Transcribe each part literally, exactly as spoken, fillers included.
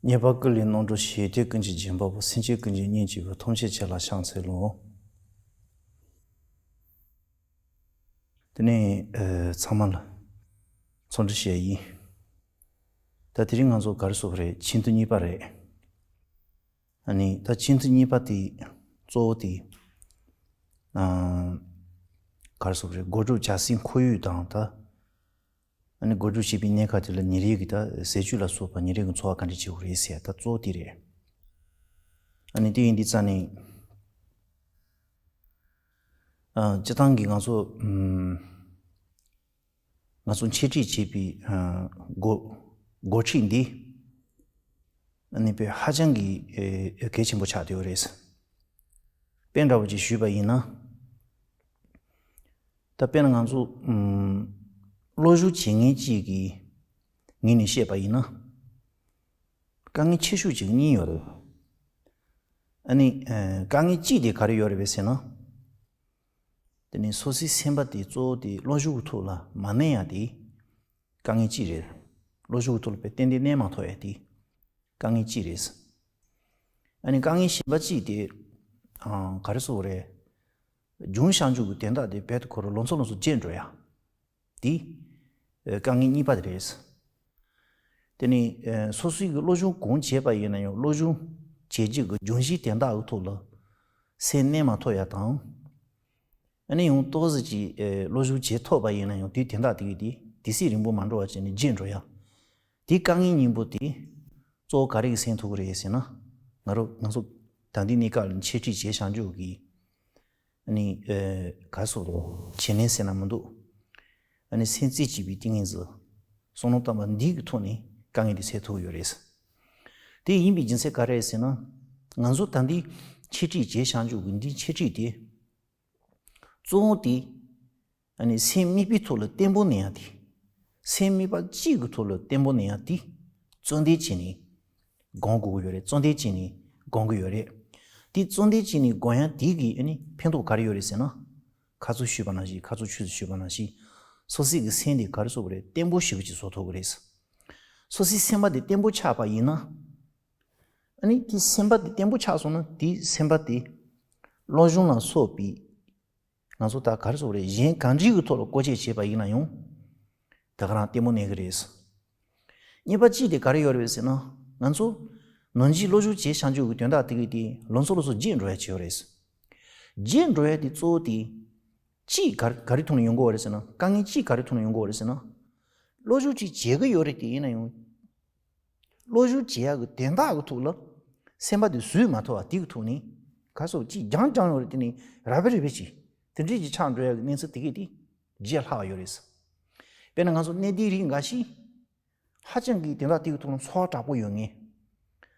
ཉེས་པ་ཀུན་ལས་རྣམ་གྲོལ་ཞིང་། སྡིག་ཀུན་གྱི་སྦྱིན་པ་པོ། སེམས་ཅན་ཀུན་གྱི་གཉེན་གཅིག་པུ། ཐམས་ཅད་མཁྱེན་ལ་ཕྱག་འཚལ་ལོ། དེ་ནས་ཨ་ཚང་མ་ལ་འཚམས་འདྲི་ཞུ་ཡ་ཡིན། ད་དེ་རིང་ང་ཚོ་ག་རེ་ཟེར་དགོས་རེད། ཆེས་མཐོ་གཉིས་པ་རེད། ཨ་ནི་ད་ཆེས་མཐོ་གཉིས་པ་དེ་གཙོ་བོ་དེ་ཨ་ག་རེ་ཟེར་དགོས་རེད། སྒོམ་སྒྲུབ་བྱ་སའི་ཁོར་ཡུག་དང་། ད་ཨ་ནི་སྒོམ་སྒྲུབ་བྱེད་པའི་གནས་སྐབས་དེ་ལ་ཉིན་རེ་གི་ད་ཟས་བཅུད་ལ་སོགས་པ་ཉིན་རེ་གི་འཚོ་བ་ག་འདྲ་བྱེད་དགོས་རེད་ཟེར་ཡ་ད་གཙོ་བོ་དེ་རེད། ཨ་ནི་དེ་ཡིན་དུས་ཙང་ནས་ཨ་སྤྱིར་བཏང་གི་ང་ཚོ་ཨམ་ང་ཚོ་འཆད་ཁྲིད་བྱེད་པའི་ཨ་འགོ་འགོ་ཁྲིད་འདི་ཨ་ནི་དཔེ་ཧ་ཅང་གི་ཨེ་གལ་ཆེན་པོ་ཆགས་བསྡད་ཡོད་རེད། དཔེ་འདྲ་བོ་ཅིག་ཞུས་པ་ཡིན་ན། ད་དཔེར་ན་ང་ཚོ་ཨམ་སློབ་སྦྱོང་བྱེད་མཁན་གཅིག་གི་ངོས་ནས་བཤད་པ་ཡིན་ན། དཀའ་ངལ་ཆེ་ཤོས་ཅིག་གཉིས་ཡོད་རེད། ཨ་ནི་ཨ་དཀའ་ངལ་གཅིག་དེ་ག་རེ་ཡོད་རེད་པས་ཟེར་ན། དེ་ནི་སོ་སོའི་སེམས་པ་དེ་གཙོ་བོ་དེ་སློབ་སྦྱོང་གི་ཐོག་ལ་མ་གནས་ཡ་དེ་དཀའ་ངལ་གཅིག་རེད། སློབ་སྦྱོང་གི་ཐོག་ལ་དཔེ་ཏན་ཏན་གནས་མ་ཐུབ་ཡ་དེ་དཀའ་ངལ་གཅིག་རེད། ཨ་ནི་དཀའ་ངལ་གཞན་པ་གཅིག་དེ་ཨ་ག་རེ་ཟེར་དགོས་རེད། སྦྱོང་བྱ་འཇུག་གི་དོན་དག་དེ་རྦད་དེ་ཁོ་རང་ལམ་སང་ལམ་སང་བརྗེད་འགྲོ་ཡ། དེ་ཨ་དཀའ་ངལ་གཉིས་པ་དེ་རེད། དེ་ནི་ཨ་སོ་སོའི་གི་སློབ་སྦྱོང་གང་བྱས་པ་ཡིན་ན་ཡང་སློབ་སྦྱོང་བྱེད་རྒྱུ་གི་སྦྱོང་གཞིའི་དོན་དག་གི་ཐོག་ལ་སེམས་གནས་མ་ཐུབ་ཡ་དང་། ཨ་ནི་ཡང་ཏོག་ཙམ་ཅིག་ཨ་སློབ་སྦྱོང་བྱེད་ཐུབ་པ་ཡིན་ན་ཡང་དེའི་དོན་དག་དེ་གི་དེ་དུས་ཚོད་རིང་པོ་མ་འགྲོ་བ་བྱས་ནས་བརྗེད་འགྲོ་ཡ། དེ་དཀའ་ངལ་གཉིས་པོ་དེ་གཙོ་བོ་ག་རེ་གིས་སེལ་ཐུབ་ཀྱི་རེད་ཟེར་ན། ང་རང་ང་ཚོ་ད་ལྟའི་གནས་སྐབས་ལ་འཆད་ཁྲིད་བྱེད་བྱ་འཇུག་གི་ཨ་ནི་ཨ་ག་རེ་ཟེར་དགོས་རེད། བྱེད་ལས་ཟེར་ན་མི་འདུག་ཨ་ནི་སེམས་རྩེ་གཅིག་པའི་ཏིང་ངེ་འཛིན། བསམ་བློ་བཏང་བ་འདི་གི་ཐོག་ནས་དཀའ་ངལ་དེ་སེལ་ཐུབ་ཀྱི་ཡོད་རེད། དེ་ཡིན་པའི་རྒྱུ་མཚན་ག་རེ་རེད་ཟེར་ན། ང་ཚོ་ད་ལྟའི་འཆད་ཁྲིད་བྱེད་བྱ་འཇུག་གི་འདིའི་འཆད་ཁྲིད་དེ་གཙོ་བོ་དེ་ཨ་ནི་སེམས་དམིགས་པའི་ཐོག་ལ་བརྟན་པོ་གནས་ཡ་དེ། སེམས་དམིགས་པ་གཅིག་གི་ཐོག་ལ་བརྟན་པོ་གནས་ཡ་དེ་གཙོ་འདོན་བྱས་ནས་སྒོམ་དགོས་ཀྱི་ཡོད་རེད། གཙོ་འདོན་བྱས་ནས་སྒོམ་གྱི་ཡོད་རེད། དེ་གཙོ་འདོན་བྱས་ནས་སྒོམ་ཡ་དེ་གི་ཨ་ནི་ཕན་ཐོགས་ག་རེ་ཡོད་རེད་ཟེར་ན། ཁ་ཚུར་ཞུས་པ་ནང་བཞིན། ཁ་ཚུར་ཆུད་ཟོས་ཞུས་པ་ནང་བཞིན། སོ་སོའི་གི་སེམས་དེ་ག་རེ་ཟེར་དགོས་རེད། བརྟན་པོ་ཞེ་པོ་ཅིག་བཟོ་ཐུབ་ཀྱི་རེད། སོ་སོའི་སེམས་པ་དེ་བརྟན་པོ་ཆགས་པ་ཡིན་ན། ཨ་ནི་དེ་སེམས་པ་དེ་བརྟན་པོ་ཆགས་སོང་ན་དེ་སེམས་པ་དེ་སློབ་སྦྱོང་ལ་སོགས་པའི་ང་ཚོ་ད་ག་རེ་ཟེར་དགོས་རེད། གཞན་གང་ཅིའི་གི་ཐོག་ལ་བཀོལ་སྤྱོད་བྱས་པ་ཡིན་ན་ཡང་ད་ག་རང་ལྟད་མོ་གནས་ཀྱི་རེད། གཉིས་པ་གཅིག་དེ་ག་རེ་ཡོད་རེད་ཟེར་ན། ང་ཚོ་ནང་ཆོས་སློབ་སྦྱོང་བྱེད་བྱ་འཇུག་གི་དོན་དག་དེ་གི་དེ་ལམ་སང་ལམ་སང་བརྗེད་འགྲོ་ཡ་ཅིག་ཡོད་རེད། བརྗེད་འགྲོ་ཡ་དེ་གཙོ་བོ་དེ་གཅིག་ག་ག་རེ་ཐོག་ནས་ཡོང་གི་ཡོད་རེད་ཟེར་ན། དཀའ་ངལ་གཅིག་ག་རེ་ཐོག་ནས་ཡོང་གི་ཡོད་རེད་ཟེར་ན། སློབ་སྦྱོང་གཅིག་བྱེད་ཀྱི་ཡོད་རེད་དེ། ཡིན་ན་ཡང་སློབ་སྦྱོང་བྱེད་ཡག་གི་དོན་དག་གི་ཐོག་ལ་སེམས་པ་དེ་བཟོད་མ་ཐུབ་པ་དེ་གི་ཐོག་ནས་ག་སོགས་ཅིག་སྦྱངས་སྦྱངས་ཡོད་རེད། དེ་ནས་ར་བེ་རི་བེ་ཅིག་དེ་འདྲས་ཅིག་ཆགས་འགྲོ་ཡག་གི་གནས་ཚུལ་དེ་གས་དེ་བརྗེད་ལྷག་ཡོད་རེད། དཔེར་ན་ང་ཚོ་གནད་དོན་རིགས་འགའ་ཞིག་ཧ་ཅང་གི་དོན་དག་དེ་གི་ཐོག་ལ་ཚོར་བ་དྲག་པོ་ཡོད་མཁན།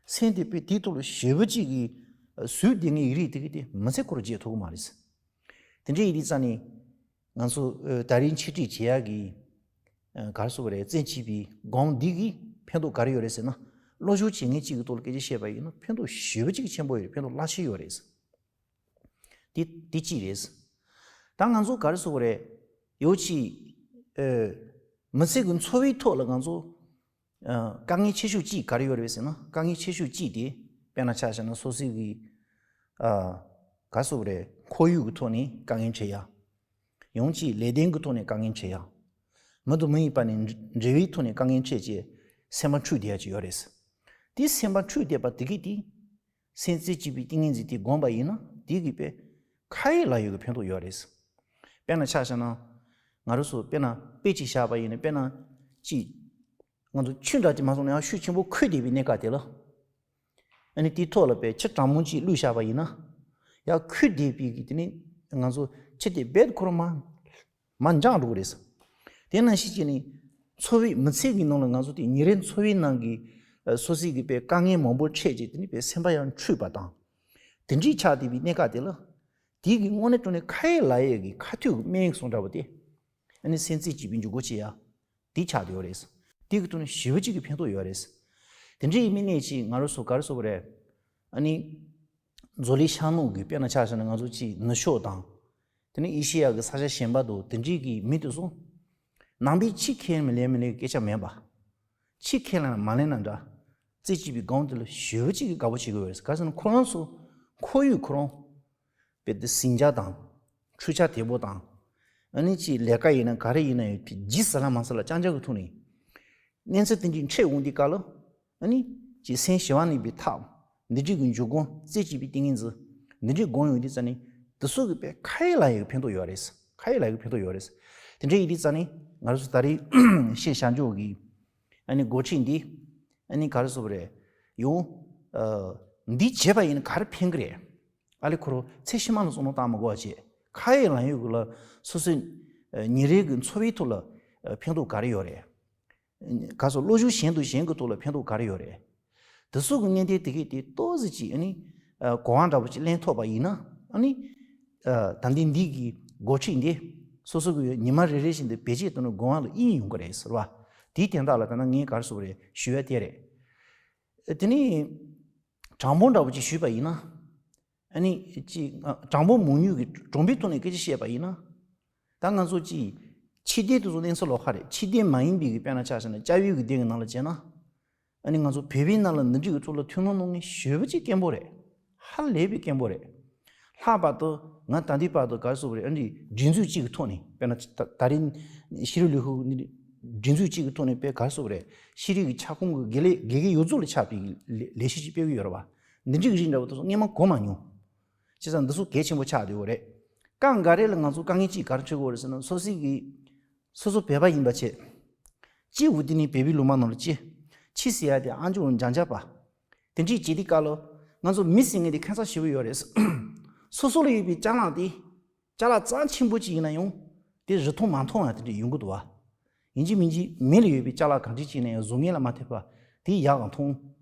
སེམས་དེ་དཔེ་དེའི་ཐོག་ལ་ཞེ་པོ་ཅིག་གི་བཟོད་བསྡད་མཁན་ཡིག་རིགས་དེ་གས་དེ་མི་ཚེ་ཁོ་རང་བརྗེད་ཐུབ་ཀྱི་མ་རེད། དེ་འདྲ་ཡིན་དུས་ཙང་ནས་ང་ཚོ་ཨ་ད་རིང་འཆད་ཁྲིད་བྱེད་ཡག་གི་ཨ་ག་རེ་ཟེར་དགོས་རེད། བཙན་བྱས་པའི་སྒོམ་འདི་གི་ཕན་ཐོགས་ག་རེ་ཡོད་རེད་ཟེར་ན། སློབ་སྦྱོང་བྱེད་མཁན་གཅིག་གི་ཐོག་ལ་སྐད་ཆ་བཤད་པ་ཡིན་ན་ཕན་ཐོགས་ཞེ་པོ་ཅིག་ཆེན་པོ་ཡོད་རེད། ཕན་ཐོགས་རླབས་ཆེན་ཡོད་རེད། དེ་དེ་གཅིག་རེད། ད་ང་ཚོ་ག་རེ་ཟེར་དགོས་རེད། ཡོ་ཆི་ཨ་མི་ཚེ་གི་འཚོ་བའི་ཐོག་ལ་ང་ཚོ་ཨ་དཀའ་ངལ་ཆེ་ཤོས་གཅིག་ག་རེ་ཡོད་རེད་ཟེར་ན། དཀའ་ངལ་ཆེ་ཤོས་གཅིག་དེ་དཔེར་ན་ཆ་བཞག་ན་སོ་སོའི་གི་ཨ་ག་རེ་ཟེར་དགོས་རེད། ཁོར་ཡུག་གི་ཐོག་ནས་དཀའ་ངལ་འཕྲད་ཡ། ཡང་གཅིག་ལས་དོན་གྱི་ཐོག་ནས་དཀའ་ངལ་འཕྲད་ཡ། མི་དང་མི་ཡི་བར་ནས་འབྲེལ་བའི་ཐོག་ནས་དཀའ་ངལ་འཕྲད་བྱས་སེམས་པ་འཁྲུགས་བསྡད་ཡ་ཅིག་ཡོད་རེད། དེ་སེམས་པ་འཁྲུགས་བསྡད་པ་དེ་གས་དེ་སེམས་རྩེ་གཅིག་པའི་ཏིང་ངེ་འཛིན་དེ་བསྒོམས་པ་ཡིན་ན་དེ་གིས་དཔེ་ཁ་ཡོད་ལག་ཡོད་ཀྱི་ཕན་ཐོགས་ཡོད་རེད། དཔེར་ན་ཆ་བཞག་ན་ང་རང་ཚོ་དཔེར་ན་དཔེ་ཅིག་བཞག་པ་ཡིན་ན། དཔེར་ན་ཅིག་ང་ཚོ་ཆུ་འདྲ་ཅིག་མ་སོང་ན་ཡང་ཤུགས་ཆེན་པོ་ཁོལ་བསྡད་པའི་གནས་སྐབས་དེ་ལ། ཨ་ནི་དེའི་ཐོག་ལ་དཔེ་ཆུ་གྲང་མོ་ཅིག་བླུགས་བཞག་པ་ཡིན་ན། ཡར་ཁོལ་བསྡད་པའི་གི་དེ་ནི་ང་ཚོ་ཆུ་དེ་རྦད་ཁོ་རང་མར་མར་འགྱངས་འགྲོ་གི་རེད། དེ་ནང་བཞིན་བྱས་ནས་འཚོ་བའི་མི་ཚེ་གི་ནང་ལ་ང་ཚོ་དེ་ཉིན་རེའི་འཚོ་བའི་ནང་གི་ཨ་སོ་སོའི་གི་དཔེ་དཀའ་ངལ་མང་པོ་འཕྲད་རྗེས་དེ་ནི་དཔེ་སེམས་པ་ཡང་འཁྲུགས་པ་དང་། དེ་འདྲའི་ཆགས་བསྡད་པའི་གནས་སྐབས་དེ་ལ། དེ་གི་དངོས་གནས་དྲང་གནས་ཁ་ཡོད་ལག་ཡོད་ཀྱི་ཁ་ཐུག་གི་སྨན་ཡིག་སོང་འདྲ་བོ་དེ། ཨ་ནི་སེམས་རྩེ་གཅིག་པའི་འཇུག་སྒོ་ཕྱེ་ཡ། དེ་ཆགས་བསྡད་ཡོད་རེད། དེ་གི་ཐོག་ནས་ཞེ་པོ་ཅིག་གི་ཕན་ཐོགས་ཡོད་རེད། དེ་འདྲའི་མི་གནས་ཅིག་ང་རང་ཚོ་ག་རེ་ཟེར་དགོས་རེད། ཨ་ནི་མཛོད་ལས་ཤར་ནུབ་ཀྱི་དཔེར་ན་ཆ་བཞག་ན་ང་ཚོ་ཅིག་ནུབ་ཕྱོགས་དང་། དེ་ནས་ཨེ་ཤེ་ཡ་གི་ས་ཆ་གཞན་པ་དང་དེ་འདྲའི་གི་མི་དེ་ཚོ་ནང་པའི་ཆི་ཁས་མི་ལེན་མི་ལེན་གི་སྐད་ཆ་མེད་པ། ཆི་ཁས་ལེན་ན་མ་ལེན་ན་འདྲ། རྩེ་གཅིག་པའི་སྒང་དེ་ལ་ཞེ་པོ་ཅིག་གི་དགའ་པོ་བྱེད་ཀྱི་ཡོད་རེད། ག་རེ་ཟེར་ན་ཁོ་རང་ཚོ་ཁོར་ཡུག་ཁོ་རང་དཔེ་དེ་ཟིང་ཆ་དང་འཕྲུལ་ཆ་དེ་པོ་དང་། ཨ་ནི་ཅིག་ལས་ཀ་ཡིན་ན་ག་རེ་ཡིན་ན་ཡང་ཇི་ཟེར་ལ་མ་ཟེར་ལ་རྐྱང་རྐྱང་གི་ཐོག་ནས་གནས་ཚུལ་དེ་འདྲའི་འཕྲད་འོང་དུས་སྐབས་ལ། ཨ་ནི་ཅིག་སེམས་ཞི་བ་གནས་པའི་ཐབས། འདི་འདྲའི་གི་འཇུག་སྒོ། རྩེ་གཅིག་པའི་ཏིང་ངེ་འཛིན་འདི་འདྲའི་སྒོམ་ཡོང་དུས་ཙ་ནི་དེ་ཚོ་གི་དཔེ་ཁ་ཡ་ལག་ཡ་གི་ཕན་ཐོགས་ཡོད་རེད། ཁ་ཡ་ལག་ཡ་གི་ཕན་ཐོགས་ཡོད་རེད། དེ་འདྲ་ཡིན་དུས་ཙ་ནི་ང་རང་ཚོ་ད་རེས་ཤེས་བྱ་འཇོག་གི་ཨ་ནི་འགོ་ཁྲིད་འདི་ཨ་ནི་ག་རེ་ཟེར་བ་རེད། ཡང་འདི་བྱས་པ་ཡིན་ན་ག་རེ་ཕན་གི་རེད། ཨ་ལེ་ཁོ་རང་ཚེ་ཕྱི་མ་ལ་བསམ་བློ་བཏང་མ་དགོས་པ་བྱས། ཁ་ཡ་ལག་ཡ་གི་ལ་སོ་སོའི་ཉིན་རེ་གི་འཚོ་བའི་ཐོག་ལ་ཕན་ཐོགས་ག་རེ་ཡོད་རེད། ག་སོ་བློ་སྦྱོང་གཞན་དང་གཞན་གྱི་ཐོག་ལ་ཕན་ཐོགས་ག་རེ་ཡོད་རེད། དེ་ཚོ་གི་གནད་དོན་དེ་གས་དེ་ཏོག་ཙམ་ཅིག་ཨ་ནི་གོ་བ་འདྲ་པོ་ཅིག་ལེན་ཐུབ་པ་ཡིན་ན་ཨ་ནི་ད་ལྟའི་འདི་གི་འགོ་ཁྲིད་འདི་སོ་སོ་གི་ཉི་མ་རེ་རེ་བཞིན་དུ་བེད་སྤྱད་གཏོང་ནས་དགོངས་པ་ལ་དབྱིངས་ཡོང་གི་རེད་ཟེར་བ། དེའི་དོན་དག་ལ་ད་ནང་ངས་ག་རེ་ཟེར་བ་རེད་ཞུ་ཡ་དེ་རེད། དེ་ནས་དྲང་པོ་འདྲ་པོ་ཅིག་ཞུས་པ་ཡིན་ན། ཨ་ནི་ཅིག་དྲང་པོ་མང་ཉུང་གི་དྲང་པོའི་ཐོག་ནས་སྐད་ཆ་བཤད་པ་ཡིན་ན། ད་ང་ཚོ་ཅིག་ཕྱི་སྡེ་དེ་ཚོ་གནས་ཚུལ་ལོགས་ཁ་རེད། ཕྱི་སྡེ་མ་ཡིན་པའི་གི་དཔེར་ན་ཆ་བཞག་ན་ཅ་བོའི་གི་སྡེ་གི་ནང་ལ་བྱས་ན། ཨ་ནི་ང་ཚོ་བོད་པའི་ནང་ལ་འདི་འདྲའི་གི་ཐོག་ལ་ཐུགས་སྣང་གནང་མཁན་ཞེ་པོ་ཅིག་དཀོན་པོ་རེད། ཧ་ལས་པའི་དཀོན་པོ་རེད། ལྷག་པར་དུ་ང་ད་ལྟའི་བར་དུ་ག་རེ་ཟེར་བ་རེད། ཨ་ནི་སྒྲིག་འཛུགས་གཅིག་གི་ཐོག་ནས་དཔེར་ན་ད་ད་རིང་ཤེས་རིག་ལས་ཁུངས་ནི་སྒྲིག་འཛུགས་གཅིག་གི་ཐོག་ནས་དཔེ་ག་རེ་ཟེར་བ་རེད། ཤེས་རིག་གི་ཁྱབ་ཁོངས་ཀྱི་དགེ་ལས་དགེ་རྒན་ཡོངས་རྫོགས་ལ་ཁྱབ་པའི་ལས་ལས་གཞི་ཅིག་སྤེལ་གྱི་ཡོད་རེད་བ། འདི་འདྲའི་གི་རིགས་འདྲ་པོ་དེ་ཚོ་སྔོན་མ་གོ་མ་མྱོང་། བྱས་ཙང་འདི་ཚོ་གལ་ཆེན་པོ་ཆགས་བསྡད་ཡོད་རེད། སྐབས་འགའ་རེ་ལ་ང་ཚོ་དཀའ་ངལ་གཅིག་ག་རེ་འཕྲད་ཀྱི་ཡོད་རེད་ཟེར་ན་སོ་སོའི་གི་སོ་སོ་བོད་པ་ཡིན་པ་བྱས། སྐྱེས་བུ་དེ་ནི་བོད་པའི་ལུང་པ་ནང་ལ་སྐྱེས། ཁྱི་ཟེར་ཡ་དེ་ཨ་ཅོ་འཇང་ཇག་པ། དེ་འདྲས་བྱེད་དུས་སྐབས་ལ་ང་ཚོ་མི་ཟེར་མཁན་དེ་ཁྱད་མཚར་ཞེ་པོ་ཡོད་རེད། སོ་སོ་ལ་ཡོད་པའི་ཅ་ལག་དེ། ཅ་ལག་རྩ་ཆེན་པོ་ཅིག་ཡིན་ན་ཡང་། དེ་རི་མཐོང་མ་མཐོང་ཡ་དེ་འདྲས་ཡོང་གི་འདུག་བ། ཡིན་གཅིག་མིན་གཅིག་མི་ལ་ཡོད་པའི་ཅ་ལག་གང་འདྲས་ཅིག་ཡིན་ན་ཡང་གཟུགས་བརྙན་ལ་མ་ཐེབས་པ། དེ་ཡག་ག་མཐོང་།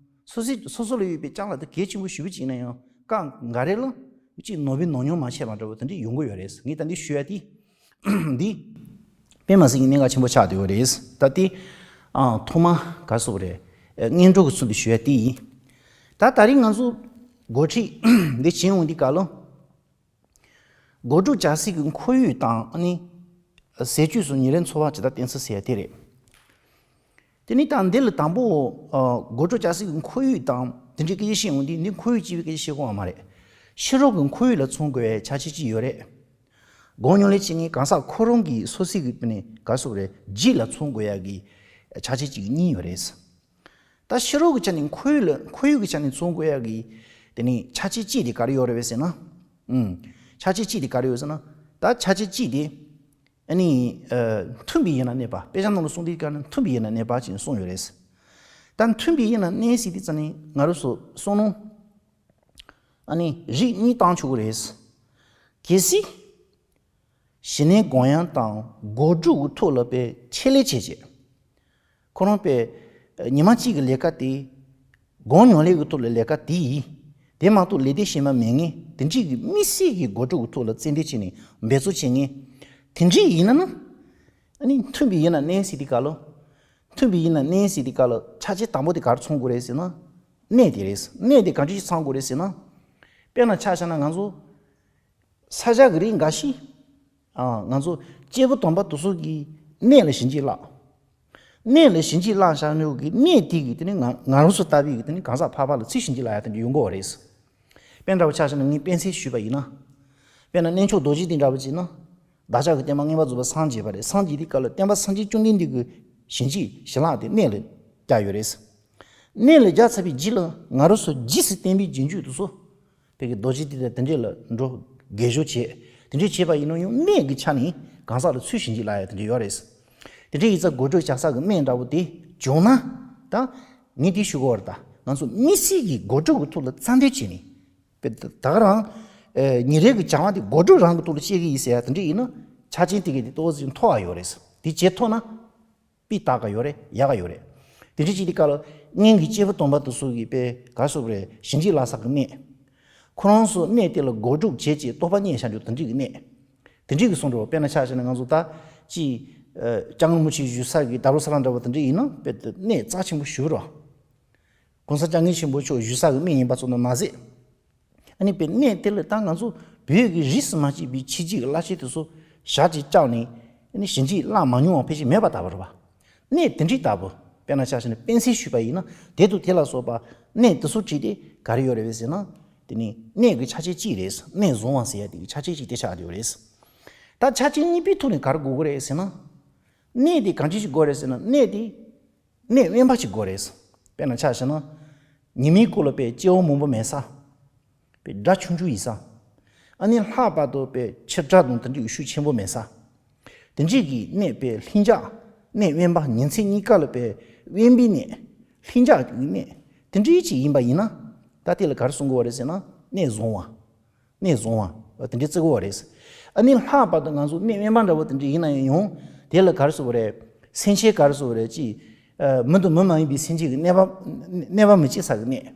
སོ་སོ་སོ་སོ་ལ་ཡོད་པའི་ཅ་ལག་དེ་གལ་ཆེན་པོ་ཞེ་པོ་ཅིག་ཡིན་ན་ཡང་སྐབས་འགའ་རེ་ལ། ཅིག་ནོར་བུའི་ནོར་མྱོང་མ་བྱས་པ་འདྲ་བོ་དེ་འདྲས་ཡོང་གི་ཡོད་རེད། ངས་ད་འདི་ཞུ་ཡ་དེ། འདི། དཔེ་མ་སྲིད་ཀྱི་གནད་འགག་ཆེན་པོ་ཆགས་བསྡད་ཡོད་རེད། ད་དེ། ཨ། ཐོག་མ་ག་རེ་ཟེར་དགོས་རེད། ཨ། སྔོན་འགྲོ་གི་ཚུལ་དུ་ཞུ་ཡ་དེ་ཡིན། ད་ད་རིང་ང་ཚོ་འགོ་ཁྲིད་འདི་བྱེད་འོང་དུས་སྐབས་ལ། སྒོ་སྒྲུབ་བྱ་སའི་གི་ཁོར་ཡུག་དང་ཨ་ནི། ཟས་བཅུད་སོགས་ཉིན་རེའི་འཚོ་བ་ཇི་ལྟར་བསྟེན་ཚུལ་ཟེར་ཡ་དེ་རེད། དེ་ནི་ད་འདི་ལ་དང་པོ། ཨ། སྒོ་སྒྲུབ་བྱ་སའི་གི་ཁོར་ཡུག་དང་དེ་འདྲའི་སྐད་ཆ་བཤད་འོང་དུས་འདི་ཁོར་ཡུག་སྤྱི་པའི་སྐད་ཆ་བཤད་དགོས་པ་མ་རེད། ཕྱི་རོལ་གྱི་ཁོར་ཡུག་ལ་མཚོན་དགོས་པའི་ཕྱག་ཕྱིད་ཅིག་ཡོད་རེད། གོང་ཉུང་ལས་བྱེད་མཁན་གང་ཟག་ཁོ་རང་གི་སོ་སོའི་གི་ནས་ག་རེ་ཟེར་དགོས་རེད། ལྗིད་ལ་མཚོན་དགོས་ཡ་གི་ཕྱག་ཕྱིད་ཅིག་གཉིས་ཡོད་རེད། ད་ཕྱི་རོལ་གྱི་ཆ་ནས་ཁོར་ཡུག་ལ་ཁོར་ཡུག་གི་ཆ་ནས་མཚོན་དགོས་ཡ་གི་དེ་ནི་ཕྱག་ཕྱིད་གཅིག་དེ་ག་རེ་ཡོད་རེད་པས་ཟེར་ན། ཨུམ། ཕྱག་ཕྱིད་གཅིག་དེ་ག་རེ་ཡོད་ཟེར་ན། ད་ཕྱག་ཕྱིད་གཅིག་དེ། ཨ་ནི། ཨ། མཐུན་པའི་ཡུལ་ན་གནས་པ། དཔེ་ཆ་ནང་ལ་གསུངས་དུས་ག་ནི་མཐུན་པའི་ཡུལ་ན་གནས་པ་ཅེས་གསུངས་ཡོད་རེད། ད་མཐུན་པའི་ཡུལ་ན་གནས་ཟེར་དུས་ཙ་ནི་ང་རང་ཚོ་བསམ་མནོ། ཨ་ནི་རིགས་གཉིས་བཏང་ཆོག་གི་རེད། གལ་སྲིད། ཞི་གནས་སྒོམ་དབྱངས་དང་སྒོ་སྒྲུབ་ཀྱི་ཐོག་ལ་དཔེ་ཆེད་ལས་བྱས་བྱས། ཁོ་རང་དཔེ། ཉི་མ་གཅིག་གི་ལས་ཀ་དེ། སྒོམ་ཉམས་ལེན་གྱི་ཐོག་ལ་ལས་ཀ་དེ་ཡིན། དེ་མ་གཏོགས་ལས་དོན་གཞན་པ་མེད་མཁན་དེ་འདྲས་ཀྱི་དམིགས་བསལ་གྱི་སྒོ་སྒྲུབ་ཀྱི་ཐོག་ལ་རྩེ་འདོད་བྱས་ནས་འབད་རྩོལ་བྱེད་མཁན། དེ་འདྲས་ཡིན་ན་ན། ཨ་ནི་མཐུན་པའི་ཡུལ་ན་གནས་ཟེར་དུས་སྐབས་ལ། མཐུན་པའི་ཡུལ་ན་གནས་ཟེར་དུས་སྐབས་ལ་ཕྱག་ཕྱིད་དང་པོ་དེ་ག་རེ་མཚོན་དགོས་རེད་ཟེར་ན། གནས་དེ་རེད། གནས་དེ་ག་འདྲས་ཤིག་ཚང་དགོས་རེད་ཟེར་ན། དཔེར་ན་ཆ་བཞག་ན་ང་ཚོ། ས་ཆ་གི་རིགས་འགའ་ཞིག་ཨ། ང་ཚོ་སྐྱེས་བུ་དམ་པ་དེ་ཚོ་གི་གནས་ལ་བྱིན་གྱིས་བརླབས། གནས་ལ་བྱིན་གྱིས་བརླབས་བཞག་ནོ་གི་གནས་དེ་གི་དེ་ནི་ང་ང་རང་ཚོ་ལྟ་བུའི་གི་དེ་ནི་གང་ཟག་ཕལ་པ་ལ་ཚུར་བྱིན་གྱིས་བརླབས་ཡ་དེ་འདྲ་ཡོང་གི་ཡོད་རེད། དཔེ་འདྲ་བོ་ཆ་བཞག་ན་ངས་དཔེ་མཚོན་ཞུས་པ་ཡིན་ན། དཔེར་ན་གནས་མཆོག་རྡོ་རྗེ་གདན་འདྲ་བོ་བྱས་ན། བདག་ཅག་གི་བསྟན་པ་མངོན་པར་རྫོགས་པར་སངས་རྒྱས་པ་རེད། སངས་རྒྱས་དུས་སྐབས་ལ་བསྟན་པ་སངས་རྒྱས་བཅོམ་ལྡན་འདས་ཀྱི་བྱིན་གྱིས་བྱིན་རླབས་དེ་གནས་ལ་བརྒྱབ་ཡོད་རེད། གནས་ལ་བརྒྱབ་ཚར་བའི་རྗེས་ལ་ང་རང་ཚོ་རྗེས་སུ་བསྟན་པའི་རྗེས་འཇུག་དེ་ཚོ། དེ་གི་རྡོ་རྗེ་གདན་དེ་འདྲས་ལ་འགྲོ་དགེ་སྦྱོར་བྱེད། དེ་འདྲས་བྱེད་པ་ཡིན་ན་ཡང་གནས་ཀྱི་ཆ་ནས་གང་ཟག་ལ་ཚུར་བྱིན་གྱིས་བརླབས་ཡ་དེ་འདྲས་ཡོད་རེད། དེ་འདྲས་ཡིན་ཙང་སྒོ་སྒྲུབ་བྱ་ས་གི་གནས་འདྲ་བོ་དེ་བྱུང་ན། ད་ངས་དེ་ཞུ་གི་ཡོད་རེད། ད་ང་ཚོ་དམིགས་བསལ་གྱི་སྒོ་སྒྲུབ་ཀྱི་ཐོག་ལ་རྩ་འདོད་བྱས་ནས། དཔེ་ད་ག་རང་། ཨེ། ཉིན་རེ་གི་བྱ་བ་དེ་སྒོ་སྒྲུབ་རང་གི་ཐོག་ལ་བྱེད་ཀྱི་ཡིན་ཟེར་ཡ་དེ་འདྲས་ཡིན་ན་ཆ་རྐྱེན་དེ་གི་དེ་ཏོག་ཙམ་མཐོ་བ་ཡོད་རེད། དེ་བྱེད་ཐུབ་ན། སྤུས་དག་ག་ཡོད་རེད། ཡག་ག་ཡོད་རེད། དེ་འདྲ་བྱེད་དུས་སྐབས་ལ་སྔོན་གྱི་སྐྱེས་བུ་དམ་པ་དེ་ཚོ་གིས་དཔེ་ག་རེ་ཟེར་དགོས་རེད། བྱིན་གྱིས་བརླབས་ས་གི་གནས། ཁོ་རང་ཚོ་གནས་དེ་ལ་སྒོ་སྒྲུབ་བྱེད་ཅེས་རྟོགས་པ་རྙེད་བཞག་རྒྱུ་དེ་འདྲ་གི་གནས། དེ་འདྲ་གི་གསུང་འགྲོ་བ། དཔེར་ན་ཆ་བཞག་ན་ང་ཚོ་ད་ཅིག་ཨ། སྐྱབས་མགོན་རིན་པོ་ཆེ་བཞུགས་ས་གི་རྡ་རམ་ས་ལ་འདྲ་བོ་དེ་འདྲ་ཡིན་ན་དཔེ་དེ་གནས་རྩ་ཆེན་པོ་ཞེ་པོ་རེད། གོང་ས་སྐྱབས་མགོན་ཆེན་པོ་མཆོག་བཞུགས་ས་གི་གནས་ཡིན་པ་ཙམ་དུ་མ་ཟད། ཨ་ནི་དཔེ་གནས་དེ་ལ་ད་ང་ཚོ་བོད་ཀྱི་རིས་སུ་མ་ཆད་པའི་ཕྱི་རྒྱལ་གྱི་བླ་ཆེན་དེ་ཚོ་ཞག་གཅིག་བཅར་ནས་ཨ་ནི་བྱིན་གྱིས་བརླབས་མ་མྱོང་བ་ཕལ་ཆེར་མེད་པ་ལྟ་བུ་རེད་པ། གནས་དེ་འདྲའི་ལྟ་བུ། དཔེར་ན་ཆ་བཞག་ན་དཔེ་མཚོན་ཞུས་པ་ཡིན་ན་དེ་དང་དེ་ལ་སོགས་པ་གནས་དེ་ཚོ་བྲིས་ཏེ་ག་རེ་ཡོད་རེད་ཟེར་ན། དེ་ནི་གནས་ཀྱི་ཆ་ཆེན་གཅིག་རེད། གནས་བཟུང་བ་ཟེར་ཡ་དེ་གི་ཆ་ཆེན་གཅིག་དེ་ཆགས་བསྡད་ཡོད་རེད། ད་ཆ་ཆེན་གཉིས་པའི་ཐོག་ནས་ག་རེ་དགོས་ཀྱི་རེད་ཟེར་ན། གནས་དེ་གང་ཅི་ཞིག་དགོས་རེད་ཟེར་ན། གནས་དེ་གནས་དབེན་པ་ཞིག་དགོས་རེད། དཔེར་ན་ཆ་བཞག་ན། ཉི་མའི་གུང་ལ་དཔེ་སྐྱེ་བོ་མང་པོ་མེད་ས། དཔེ་སྒྲ་ཆུང་ཆུང་ཡིན་ས། ཨ་ནི་ལྷག་པར་དུ་དཔེ་ཆུ་སྒྲ་དང་དེ་འདྲའི་ཤུགས་ཆེན་པོ་མེད་ས། དེ་འདྲའི་གི་གནས་དཔེ་ལྷིང་འཇགས། གནས་དབེན་པ་ཉིན་མཚན་གཉིས་ཀ་ལ་དཔེ་དབེན་པའི་གནས། ལྷིང་འཇགས་ཀྱི་གནས། དེ་འདྲའི་ཅིག་ཡིན་པ་ཡིན་ན། ད་དེ་ལ་ག་རེ་གསུང་གི་ཡོད་རེད་ཟེར་ན། གནས་བཟུང་བ། གནས་བཟུང་བ་དེ་འདྲའི་བརྩི་གི་ཡོད་རེད། ཨ་ནི་ལྷག་པར་དུ་ང་ཚོ་གནས་དབེན་པ་འདྲ་བོ་དེ་འདྲ་ཡིན་ན་ཡང་། དེ་ལ་ག་རེ་ཟེར་དགོས་རེད། སེམས་ཅན་ག་རེ་ཟེར་དགོས་རེད། ཅིག་ཨ། མི་དང་མི་མ་ཡིན་པའི་སེམས་ཅན་གྱི་གནས་པ། གནས་པ་མི་སྐྱེ་ས་གི་གནས།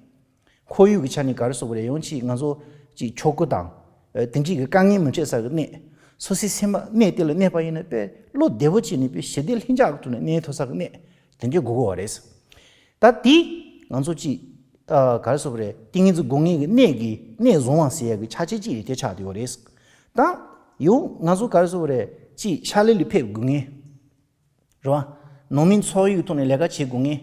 ཁོར་ཡུག་གི་ཆ་ནས་ག་རེ་ཟེར་དགོས་རེད། ཡང་ཅིག་ང་ཚོ་ཅིག་ཆོག་གི་དང་། ཨ། དེ་འདྲའི་གི་དཀའ་ངལ་མི་འཕྲད་ས་གི་གནས། སོ་སོའི་སེམས་པ་གནས་དེ་ལ་གནས་པ་ཡིན་ན་དཔེ་བློ་བདེ་པོ་བྱས་ནས་དཔེ་ཞི་བདེ་ལྷིང་འཇགས་ཀྱི་ཐོག་ནས་གནས་ཐུབ་ས་གི་གནས། དེ་འདྲའི་དགོས་ཀྱི་ཡོད་རེད། ད་དེ་ང་ཚོ་ཅིག་ཨ། ག་རེ་ཟེར་དགོས་རེད། ཏིང་ངེ་འཛིན་དགོས་ངེས་ཀྱི་གནས་ཀྱི་གནས་བཟུང་བ་ཟེར་ཡ་གི་ཆ་ཆེན་གཅིག་རེད། དེ་ཆགས་བསྡད་ཡོད་རེད། ད་ཡང་ང་ཚོ་ག་རེ་ཟེར་དགོས་རེད། ཅིག་ཕྱག་ལས་ལ་ཕེབས་དགོས་ངེས། རེད་བ། ནང་མིའི་འཚོ་བའི་ཐོག་ནས་ལས་ཀ་བྱེད་དགོས་ངེས།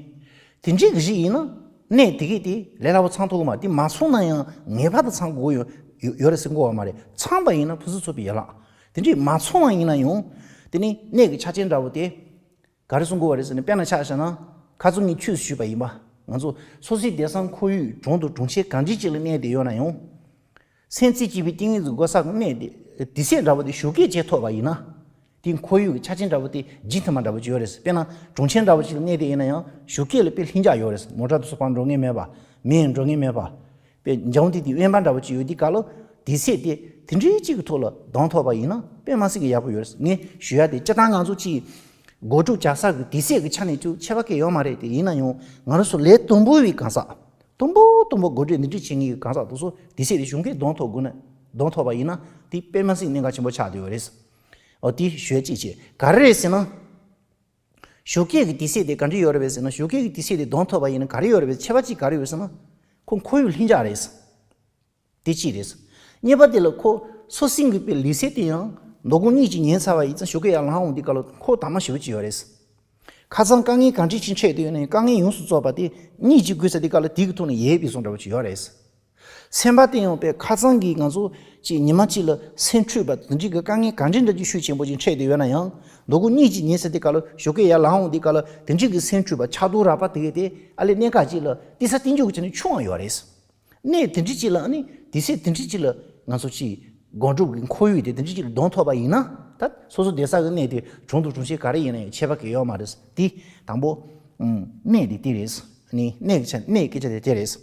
དེ་འདྲའི་གི་རིགས་ཡིན་ན། གནས་དེ་གས་དེ་ལས་སླ་པོ་ཚང་ཐུབ་ཀྱི་མ་རེད། དེ་མ་ཚང་ན་ཡང་ངེས་པར་དུ་ཚང་དགོས་ཡོད་ཡོད་ཡོད་རེད་ཟེར་གྱི་ཡོད་མ་རེད། ཚང་པ་ཡིན་ན་ཕུན་སུམ་ཚོགས་པའི་ཡན་ལག་དེ་འདྲའི་མ་ཚང་བ་ཡིན་ན་ཡང་། དེ་ནི་གནས་ཀྱི་ཆ་རྐྱེན་འདྲ་བོ་དེ། ག་རེ་གསུང་གི་ཡོད་རེད་ཟེར་ན། དཔེར་ན་ཆ་བཞག་ན། ཁ་སང་ངས་ཆོས་སུ་ཞུས་པ་ཡིན་པ། ང་ཚོ་སོ་སོའི་བསྡད་སའི་ཁོར་ཡུག་གྲོང་དང་གྲོང་ཁྱེར་གང་ཅི་ཅིག་ལ་གནས་བསྡད་ཡོད་ན་ཡང་། སེམས་རྩེ་གཅིག་པའི་ཏིང་ངེ་འཛིན་སྒོ་ས་གི་གནས་དེ། དུས་ཚོད་འདྲ་བོ་དེ་ཞོགས་ཀས་བྱེད་ཐུབ་པ་ཡིན་ན། དེའི་ཁོར་ཡུག་གི་ཆ་རྐྱེན་འདྲ་བོ་དེ་སྦྱིན་ཐུབ་མ་འདྲ་བོ་ཅིག་ཡོད་རེད། དཔེར་ན་གྲོང་ཁྱེར་འདྲ་བོ་ཅིག་ལ་གནས་བསྡད་ཡིན་ན་ཡང་ཞོགས་ཀས་ལ་དཔེ་ལྷིང་འཇགས་ཡོད་རེད། མོ་ཊ་དེ་ཚོ་ཕར་འགྲོ་མཁན་མེད་པ། མི་འགྲོ་མཁན་མེད་པ། དཔེ་འཇམ་ཐིང་ཐིང་དབེན་པ་འདྲ་བོ་ཅིག་ཡོད་དུས་སྐབས་ལ། དུས་ཚོད་དེ་དེ་འདྲའི་གཅིག་གི་ཐོག་ལ་གདོང་ཐུག་པ་ཡིན་ན་དཔེ་མི་སྲིད་ཀྱི་ཡག་པོ་ཡོད་རེད། ངས་ཞུ་ཡ་དེ་སྤྱིར་བཏང་ང་ཚོ་ཅིག་སྒོ་ཕྲུག་བྱ་ས་གི་དུས་ཚོད་ཀྱི་ཆ་ནས་ཅིག་ཁྱད་པར་གང་ཡང་ཡོད་མ་རེད། དེ་ཡིན་ན་ཡང་ང་རང་ཚོ་ལས་དུམ་བུ་བའི་གང་ཟག་དུམ་བུ་དུམ་བུ་འགོ་ཁྲིད་འདི་འདྲ་བྱེད་མཁན་གྱི་གང་ཟག་དེ་ཚོ་དུས་ཚོད་དེ་ཞུགས་མཁན་གདོང་ཐུག་དགོས་ན། གདོང་ཐུག་པ་ཡིན་ན་དེ་དཔེ་མི་སྲིད་གནད་འགག་ཆེན་པོ་ཆགས་བསྡད་ཡོད་རེད། འོ་དེ་ཞུ་ཡ་གཅིག་བྱས། ག་རེ་རེད་ཟེར་ན། ཞོགས་ཀས་ཀྱི་དུས་ཚོད་དེ་ག་འདྲ་ཡོད་རེད་པས་ཟེར་ན། ཞོགས་ཀས་ཀྱི་དུས་ཚོད་དེ་གདོང་ཐུག་པ་ཡིན་ན་ག་རེ་ཡོད་རེད་པས། ཁྱད་པར་གཅིག་ག་རེ་ཡོད་ཟེར་ན། ཁོ་ཁོར་ཡུག་ལྷིང་འཇགས་རེད། དེ་གཅིག་རེད། གཉིས་པ་དེ་ལ་ཁོ་སོ་སོའི་གི་དཔེ་ལུས་སེམས་དེ་ཡང་མདོ་དགོང་གཉིད་ཅིག་ཉལ་ཚར་བ་ཡིན་ཙང་ཞོགས་ཀས་ཡར་ལངས་འོང་དུས་སྐབས་ལ་ཁོ་དྭངས་མ་ཞེ་པོ་ཅིག་ཡོད་རེད། ཁ་སང་དཀའ་ངལ་གང་འདྲ་ཅིག་འཕྲད་དུས་ཡོད་ན་ཡང་དཀའ་ངལ་ཡོངས་སུ་རྫོགས་པ་དེ་གཉིད་ཅིག་ཁུག་ཚར་དུས་སྐབས་ལ་དེ་གི་ཐོག་ནས་ཡལ་བའི་བཟོ་འདྲ་བོ་ཅིག་ཡོད་རེད། སེམས་པ་དེ་ཡང་དཔེ་ཁ་སང་གི་ང་ཚོ་ཅིག་ཉི་མ་གཅིག་ལ་སེམས་འཁྲུགས་པ་དེ་འདྲའི་གི་དཀའ་ངལ་གང་འདྲ་འདྲ་ཅིག་ཤུགས་ཆེན་པོ་ཅིག་འཕྲད་དུས་ཡོད་ན་ཡང་མདོ་དགོང་གཉིད་ཅིག་ཉལ་ཚར་དུས་སྐབས་ལ་ཞོགས་ཀས་ཡར་ལངས་འོང་དུས་སྐབས་ལ་དེ་འདྲའི་གི་སེམས་འཁྲུགས་པ་ཆགས་རྡོག་རགས་པ་དེ་གས་དེ་ཨ་ལས་གནད་འགག་ཅིག་ལ་དེ་ས་དེ་འཇོག་གི་ཆ་ནས་ཆུང་བ་ཡོད་རེད། གནས་དེ་འདྲ་ཅིག་ལ་ཨ་ནི་དུས་ཚོད་དེ་འདྲ་ཅིག་ལ་ང་ཚོ་ཅིག་སྒོམ་སྒྲུབ་ཀྱི་ཁོར་ཡུག་དེ་དེ་འདྲ་ཅིག་ལ་གདོང་ཐུག་པ་ཡིན་ན། ད་སོ་སོ་བསྡད་ས་གི་གནས་དེ་གྲོང་དུ་གྲོང་ཁྱེར་ག་རེ་ཡིན་ན་ཡང་ཁྱད་པར་གང་ཡང་ཡོད་མ་རེད། དེ་དང་པོ། ཨུམ། གནས་དེ་དེ་རེད། ཨ་ནི་གནས་ཀྱི་ཆ་གནས་སྐད་ཆ་དེ་དེ་རེད།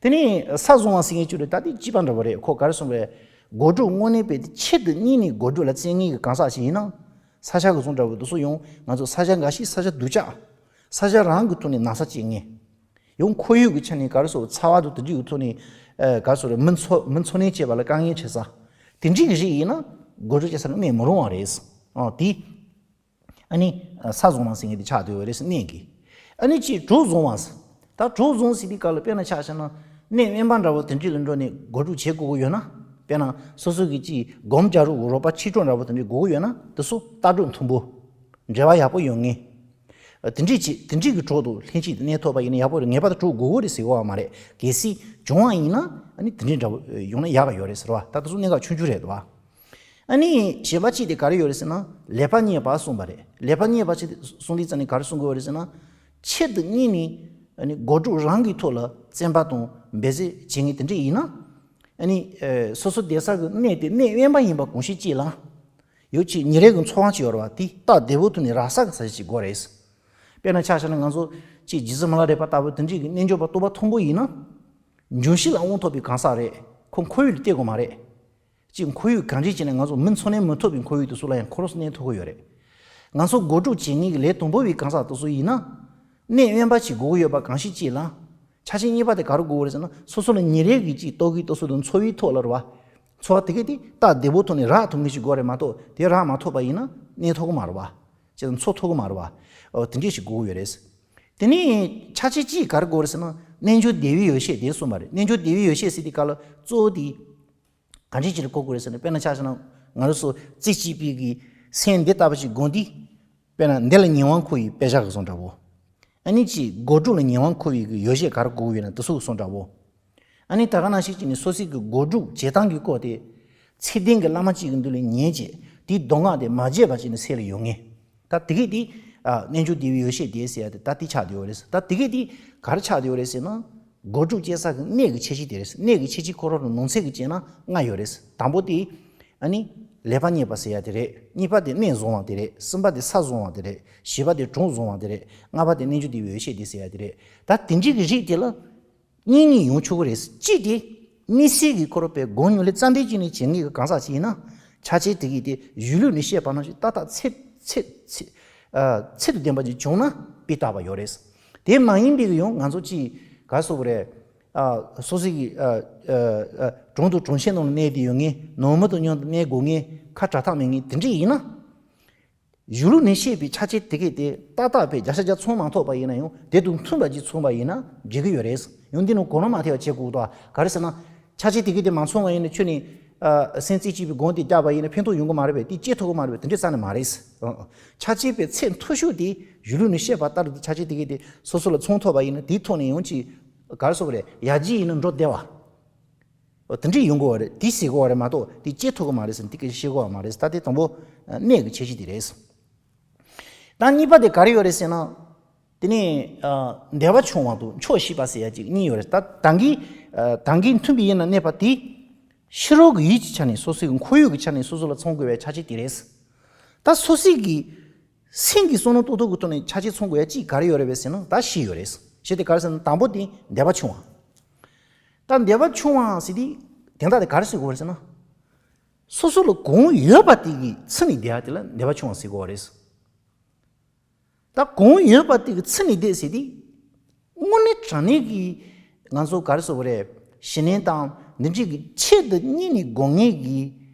དེ་ནས་ས་བཟུང་བ་ཟེར་མཁན་ཅིག་རེད། ད་དེ་སྤྱི་པ་འདྲ་བོ་རེད། ཁོ་ག་རེ་གསུངས་རེད། སྒོམ་སྒྲུབ་དངོས་གནས་དཔེ་དེ་ཆེད་དུ་གཉེར་ནས་སྒོམ་སྒྲུབ་ལ་བརྩོན་མཁན་གྱི་གང་ཟག་ཞིག་ཡིན་ན། ས་ཆ་གི་བཟུང་འདྲ་བོ་དེ་ཚོ་ཡང་ང་ཚོ་ས་ཆ་འགའ་ཞིག་ས་ཆ་སྡུག་ཅག་ས་ཆ་རང་གི་ཐོག་ནས་ན་ཚ་སྐྱེ་ངེས། ཡང་ཁོར་ཡུག་གི་ཆ་ནས་ག་རེ་ཟེར། ཚ་བ་དང་དེ་འདྲའི་གི་ཐོག་ནས། ཨ། ག་རེ་ཟེར། མི་འཚོ་མི་འཚོ་གནས་བྱེད་པ་ལ་དཀའ་ངལ་འཕྲད་ས། དེ་འདྲའི་གི་རིགས་ཡིན་ན་སྒོམ་སྒྲུབ་བྱེད་ས་ལ་གནས་མི་རུང་བ་རེད། ཨ། དེ། ཨ་ནི་ས་བཟུང་བ་ཟེར་མཁན་དེ་ཆགས་བསྡད་ཡོད་རེད། གནས་ཀྱི། ཨ་ནི་ཅིག་གྲོགས་བཟུང་བ་ཟེར། ད་གྲོགས་བཟུང་ཟེར་དུས་སྐབས་ལ་དཔེར་ན་ཆ་བཞག་ན། གནས་དབེན་པ་འདྲ་བོ་དེ་འདྲ་ལ་འགྲོ་ནས་སྒོམ་སྒྲུབ་བྱེད་དགོས་ཀྱི་ཡོད་ན། དཔེར་ན་སོ་སོ་གི་ཅིག་སྒོམ་རྒྱག་རོགས་རོགས་པ་མཆེད་གྲོགས་འདྲ་བོ་དེ་འདྲ་དགོས་ཀྱི་ཡོད་ན། དེ་ཚོ་ལྟ་གྲུབ་མཐུན་པོ། འབྲེལ་བ་ཡག་པོ་ཡོད་མཁན། ཨ། དེ་འདྲས་ཅིག་དེ་འདྲས་ཀྱི་གྲོགས་དང་ལྷན་ཅིག་ཏུ་གནས་ཐུབ་པ་ཡིན་ན་ཡག་པོ་རེད། ངེས་པར་དུ་གྲོགས་དགོས་ཀྱི་རེད་ཟེར་གྱི་ཡོད་མ་རེད། གལ་སྲིད་བྱུང་བ་ཡིན་ན་ཨ་ནི་དེ་འདྲས་འདྲ་བོ་ཡོང་ན་ཡག་ག་ཡོད་རེད་ཟེར་བ། ད་དེ་ཚོ་གནད་འགག་ཆུང་ཆུང་རེད་འདུག་བ། ཨ་ནི་གཞན་པ་གཅིག་དེ་ག་རེ་ཡོད་རེད་ཟེར་ན། ལེགས་པར་རྙེད་པ་གསུངས་པ་རེད། ལེགས་པར་རྙེད་པ་ཅིག་གསུངས་དུས་ཙམ་ནས་ག་རེ་གསུང་གི་ཡོད་རེད་ཟེར་ན། ཆེད་དུ་གཉེར་ནས་ཨ་ནི་སྒོམ་སྒྲུབ་རང་གི་ཐོག་ལ་བརྩོན་པ་དང་འབད་རྩོལ་བྱེད་མཁན་དེ་འདྲས་ཡིན་ན། ཨ་ནི་ཨ་སོ་སོ་བསྡད་ས་གི་གནས་དེ་གནས་དབེན་པ་ཡིན་པ་གོང་ཞིག་གཅིག་ལ། ཡོད་ཅིག་ཉིན་རེ་གི་འཚོ་བ་ཅིག་ཡོད་རེད་བ། དེ་སྟབས་བདེ་པོ་ཐོག་ནས་རག་ས་གི་ས་ཆ་ཅིག་དགོས་རེད། དཔེར་ན་ཆ་བཞག་ན་ང་ཚོ་ཅིག་རྗེ་བཙུན་མི་ལ་རས་པ་ལྟ་བུ་དེ་འདྲས་ཀྱི་རྣལ་འབྱོར་པ་རྟོགས་པ་མཐོན་པོ་ཡིན་ན། འབྱུང་བཞི་ལ་དབང་ཐོབ་པའི་གང་ཟག་རེད། ཁོ་ཁོར་ཡུག་ལ་བལྟ་དགོས་མ་རེད། ཅིག་ཁོར་ཡུག་གང་འདྲས་བྱས་ནས་ང་ཚོ་མི་འཚོ་གནས་མི་ཐུབ་པའི་ཁོར་ཡུག་དེ་ཚོ་ལ་ཡང་ཁོ་རང་ཚོ་གནས་ཐུབ་ཀྱི་ཡོད་རེད། ང་ཚོ་སྒོམ་སྒྲུབ་བྱེད་མཁན་གྱི་ལས་དང་པོ་བའི་གང་ཟག་དེ་ཚོ་ཡིན་ན། གནས་དབེན་པ་ཅིག་དགོས་ཀྱི་ཡོད་པ་གང་ཞིག་གཅིག་ལ། ཆ་རྐྱེན་གཉིས་པ་དེ་ག་རེ་དགོས་ཀྱི་རེད་ཟེར་ན། སོ་སོ་ལ་ཉིན་རེ་གི་ཅིག་ལྟོ་གོས་ལྟོ་སོ་དང་འཚོ་བའི་ཐོག་ལ་རེད་བ། འཚོ་བ་དེ་གས་དེ་སྟབས་བདེ་པོ་ཐོག་ནས་རག་ཐུབ་མཁན་ཞིག་དགོས་རེད་མ་གཏོགས། དེ་རག་མ་ཐུབ་པ་ཡིན་ན་གནས་ཐུབ་ཀྱི་མ་རེད་བ། ཅེས་འཚོ་ཐུབ་ཀྱི་མ་རེད་བ། འོ་དེ་འདྲས་ཞིག་དགོས་ཀྱི་ཡོད་རེད། དེ་ནས་ཆ་རྐྱེན་གཅིག་ག་རེ་དགོས་རེད་ཟེར་ན། རྣལ་འབྱོར་བདེ་བའི་ཡོ་བྱད་དེ་གསུངས་པ་རེད། རྣལ་འབྱོར་བདེ་བའི་ཡོ་བྱད་ཟེར་དུས་སྐབས་ལ་གཙོ་བོ་དེ་ག་འདྲས་ཅིག་ལ་གོ་དགོས་རེད་ཟེར་ན། དཔེར་ན་ཆ་བཞག་ན་ང་རང་ཚོ་རྩེ་གཅིག་པའི་གི་སེམས་འདི་ལྟ་བུ་ཞིག་སྒོམ་དུས། དཔེར་ན་འདི་ལ་ཉེ་བར་མཁོ་བའི་དཔེ་བཞག་གི་བཟོ་འདྲ་བོ། ཨ་ནི་ཅིག་སྒོ་དྲུག་ལ་ཉེ་བར་མཁོ་བའི་གི་ཡོ་བྱད་ག་རེ་དགོས་ཀྱི་ཡོད་ན་དེ་ཚོ་གསུངས་འདྲ་བོ། ཨ་ནི་ད་ག་ནང་བཞིན་ཅིག་ནི་སོ་སོའི་གི་སྒོ་དྲུག་བྱེ་ཐང་གི་སྐོར་དེ། ཚེ་ལྡན་གྱི་བླ་མ་གཅིག་གི་མདུན་ལ་ཉན་བྱས། དེའི་མདོ་སྔགས་དེ་མ་བརྗེད་པ་ཅིག་ནི་སེམས་ལ་ཡོང་ངེས། ད་དེ་གས་དེ། ཨ་རྣལ་འབྱོར་སྡེ་པའི་ཡོ་བྱད་དེ་ཟེར་ཡ་དེ་ད་དེ་ཆགས་བསྡད་ཡོད་རེད། ད་དེ་གས་དེ་ག་རེ་ཆགས་བསྡད་ཡོད་རེད་ཟེར་ན། སྒོ་དྲུག་སྐྱེ་ས་གི་གནས་ཀྱི་ཁྱད་ཆོས་དེ་རེད། གནས་ཀྱི་ཁྱད་ཆོས་ཁོ་རང་ལ་ནང་ཚན་གྱི་བྱས་ན་ལྔ་ཡོད་རེད། དང་པོ་དེ། ཨ་ནི། ལེགས་པར་རྙེད་པ་ཟེར་ཡ་དེ་རེད། གཉིས་པ་དེ་གནས་བཟང་བ་དེ་རེད། གསུམ་པ་དེ་ས་བཟང་བ་དེ་རེད། བཞི་པ་དེ་གྲོང་བཟང་བ་དེ་རེད། ལྔ་པ་དེ་རྣལ་འབྱོར་སྡེ་པའི་ཡོ་བྱད་དེ་ཟེར་ཡ་དེ་རེད། ད་དེ་འདྲའི་གི་རིགས་དེ་ལ། གཉིས་གཉིས་ཡོང་ཆོག་གི་རེད། གཅིག་དེ། དམིགས་བསལ་གྱི་ཁོ་རང་པའི་སྒོམ་ཉམས་ལེན་རྩ་འདོན་བྱེད་ནས་བྱེད་ངེས་ཀྱི་གང་ཟག་ཅིག་ཡིན་ན། ཆ་ཆེན་དེ་གས་དེ་གཞུང་ལུགས་ནས་བཤད་པ་ནང་བཞིན་ཏག་ཏག་ཚད་ཚད་ཚད། ཨ་ཚད་དང་ལྡན་པ་ཅིག་བྱུང་ན་དཔེ་བཏགས་པ་ཡོད་རེད། དེ་མ་ཡིན་པའི་གི་ཡང་ང་ཚོ་ཅིག་ག་རེ་ཟེར་དགོས་རེད། ཨ་སོ་སོའི་གི་ཨ་ཨ་ཨ་གྲོང་དང་གྲོང་ཁྱེར་ནང་ལ་གནས་བསྡད་ཡོད་ངེས། ནང་མི་དང་མཉམ་དུ་གནས་དགོས་ངེས། ཁ་གྲག་ཐག་མེད་ངེས། དེ་འདྲ་ཡིན་ན། གཞུང་ལུགས་ནས་བཤད་པའི་ཆ་རྐྱེན་དེ་གས་དེ་ཏག་ཏག་པའི་བརྒྱ་ཆ་བརྒྱ་ཚང་མ་ཐོབ་པ་ཡིན་ན་ཡང་དེ་དང་མཐུན་པ་ཅིག་ཚང་བ་ཡིན་ན་འགྲིག་གི་ཡོད་རེད། ཡང་འདི་ནང་གོ་ནོར་མ་ཐེབས་པ་བྱེད་དགོས་འདུག་ག་རེ་ཟེར་ན། ཆ་རྐྱེན་དེ་གས་དེ་མ་ཚང་བ་ཡིན་ན་ཁྱོད་ནི། ཨ་སེམས་རྩེ་གཅིག་པའི་སྒོམ་དེ་བརྒྱབ་པ་ཡིན་ན་ཕན་ཐོགས་ཡོང་གི་མ་རེད་པས། དེ་སྐྱེ་ཐུབ་ཀྱི་མ་རེད་པས། དེ་འདྲའི་རྩ་ནས་མ་རེད། ཨ་ཆ་རྐྱེན་པའི་ཚད་མཐོ་ཤོས་དེ་གཞུང་ལུགས་ནས་བཤད་པ་ལྟར་དུ་ཆ་རྐྱེན་དེ་གས་དེ་སོ་སོ་ལ་ཚང་ཐུབ་པ་ཡིན་ན་དེའི་ཐོག་ནས་ཡང་ཅིག་ག་རེ་ཟེར་དགོས་རེད། ཡར་རྒྱས་ཡིན་ན་འགྲོ་བདེ་བ། འོ་དེ་འདྲས་ཡོང་གི་ཡོད་རེད། དེ་ཟེར་གི་ཡོད་རེད་མ་གཏོགས་དེ་སྐྱེ་ཐུབ་ཀྱི་མ་རེད་ཟེར་ན་དེ་སྐད་ཆ་བཤད་ཀྱི་ཡོད་མ་རེད། ད་དེ་དང་པོ་གནས་ཀྱི་ཁྱད་ཆོས་དེ་རེད། ད་གཉིས་པ་དེ་ག་རེ་ཡོད་རེད་ཟེར་ན། དེ་ནས་བདེ་བ་ཆུང་བ་དང་ཆོག་ཤེས་པ་ཟེར་ཡ་ཅིག་གཉིས་ཡོད་རེད། ད་ད་གིན་ད་གིན་མཐུན་པའི་ཡིན་ན་གནས་པ་དེ། ཕྱི་རོལ་གྱི་ཡུལ་གྱི་ཆ་ནས་སོ་སོའི་འཁོར་ཡུག་གི་ཆ་ནས་སོ་སོ་ལ་ཚང་དགོས་པའི་ཆ་རྐྱེན་དེ་རེད། ད་སོ་སོའི་གི་སེམས་ཀྱི་བསམ་བློ་རྟོག་ཐུབ་ཀྱི་ཐོག་ནས་ཆ་རྐྱེན་ཚང་དགོས་ཡ་གཅིག་ག་རེ་ཡོད་རེད་པས་ཟེར་ན་ད་བཞི་ཡོད་རེད། བཞི་དེ་ག་རེ་ཟེར་ན་དང་པོ་དེ་བདེ་བ་ཆུང་བ། ད་བདེ་བ་ཆུང་བ་ཟེར་དེ་དོན་དག་དེ་ག་རེ་ཟེར་དགོས་རེད་ཟེར་ན། སོ་སོ་ལ་གང་ཡོད་པ་དེ་གི་ཚུལ་ནས་བསྡད་ཡ་དེ་ལ་བདེ་བ་ཆུང་བ་ཟེར་དགོས་རེད། ད་གང་ཡོད་པ་དེ་གི་ཚུལ་ནས་བསྡད་ཟེར་དེ། དངོས་གནས་དྲང་གནས་ཀྱི་ང་ཚོ་ག་རེ་ཟེར་དགོས་རེད། ཞི་གནས་དང་འདི་འདྲའི་གི་ཆེད་དུ་གཉེར་ནས་སྒོམ་མཁན་གྱི་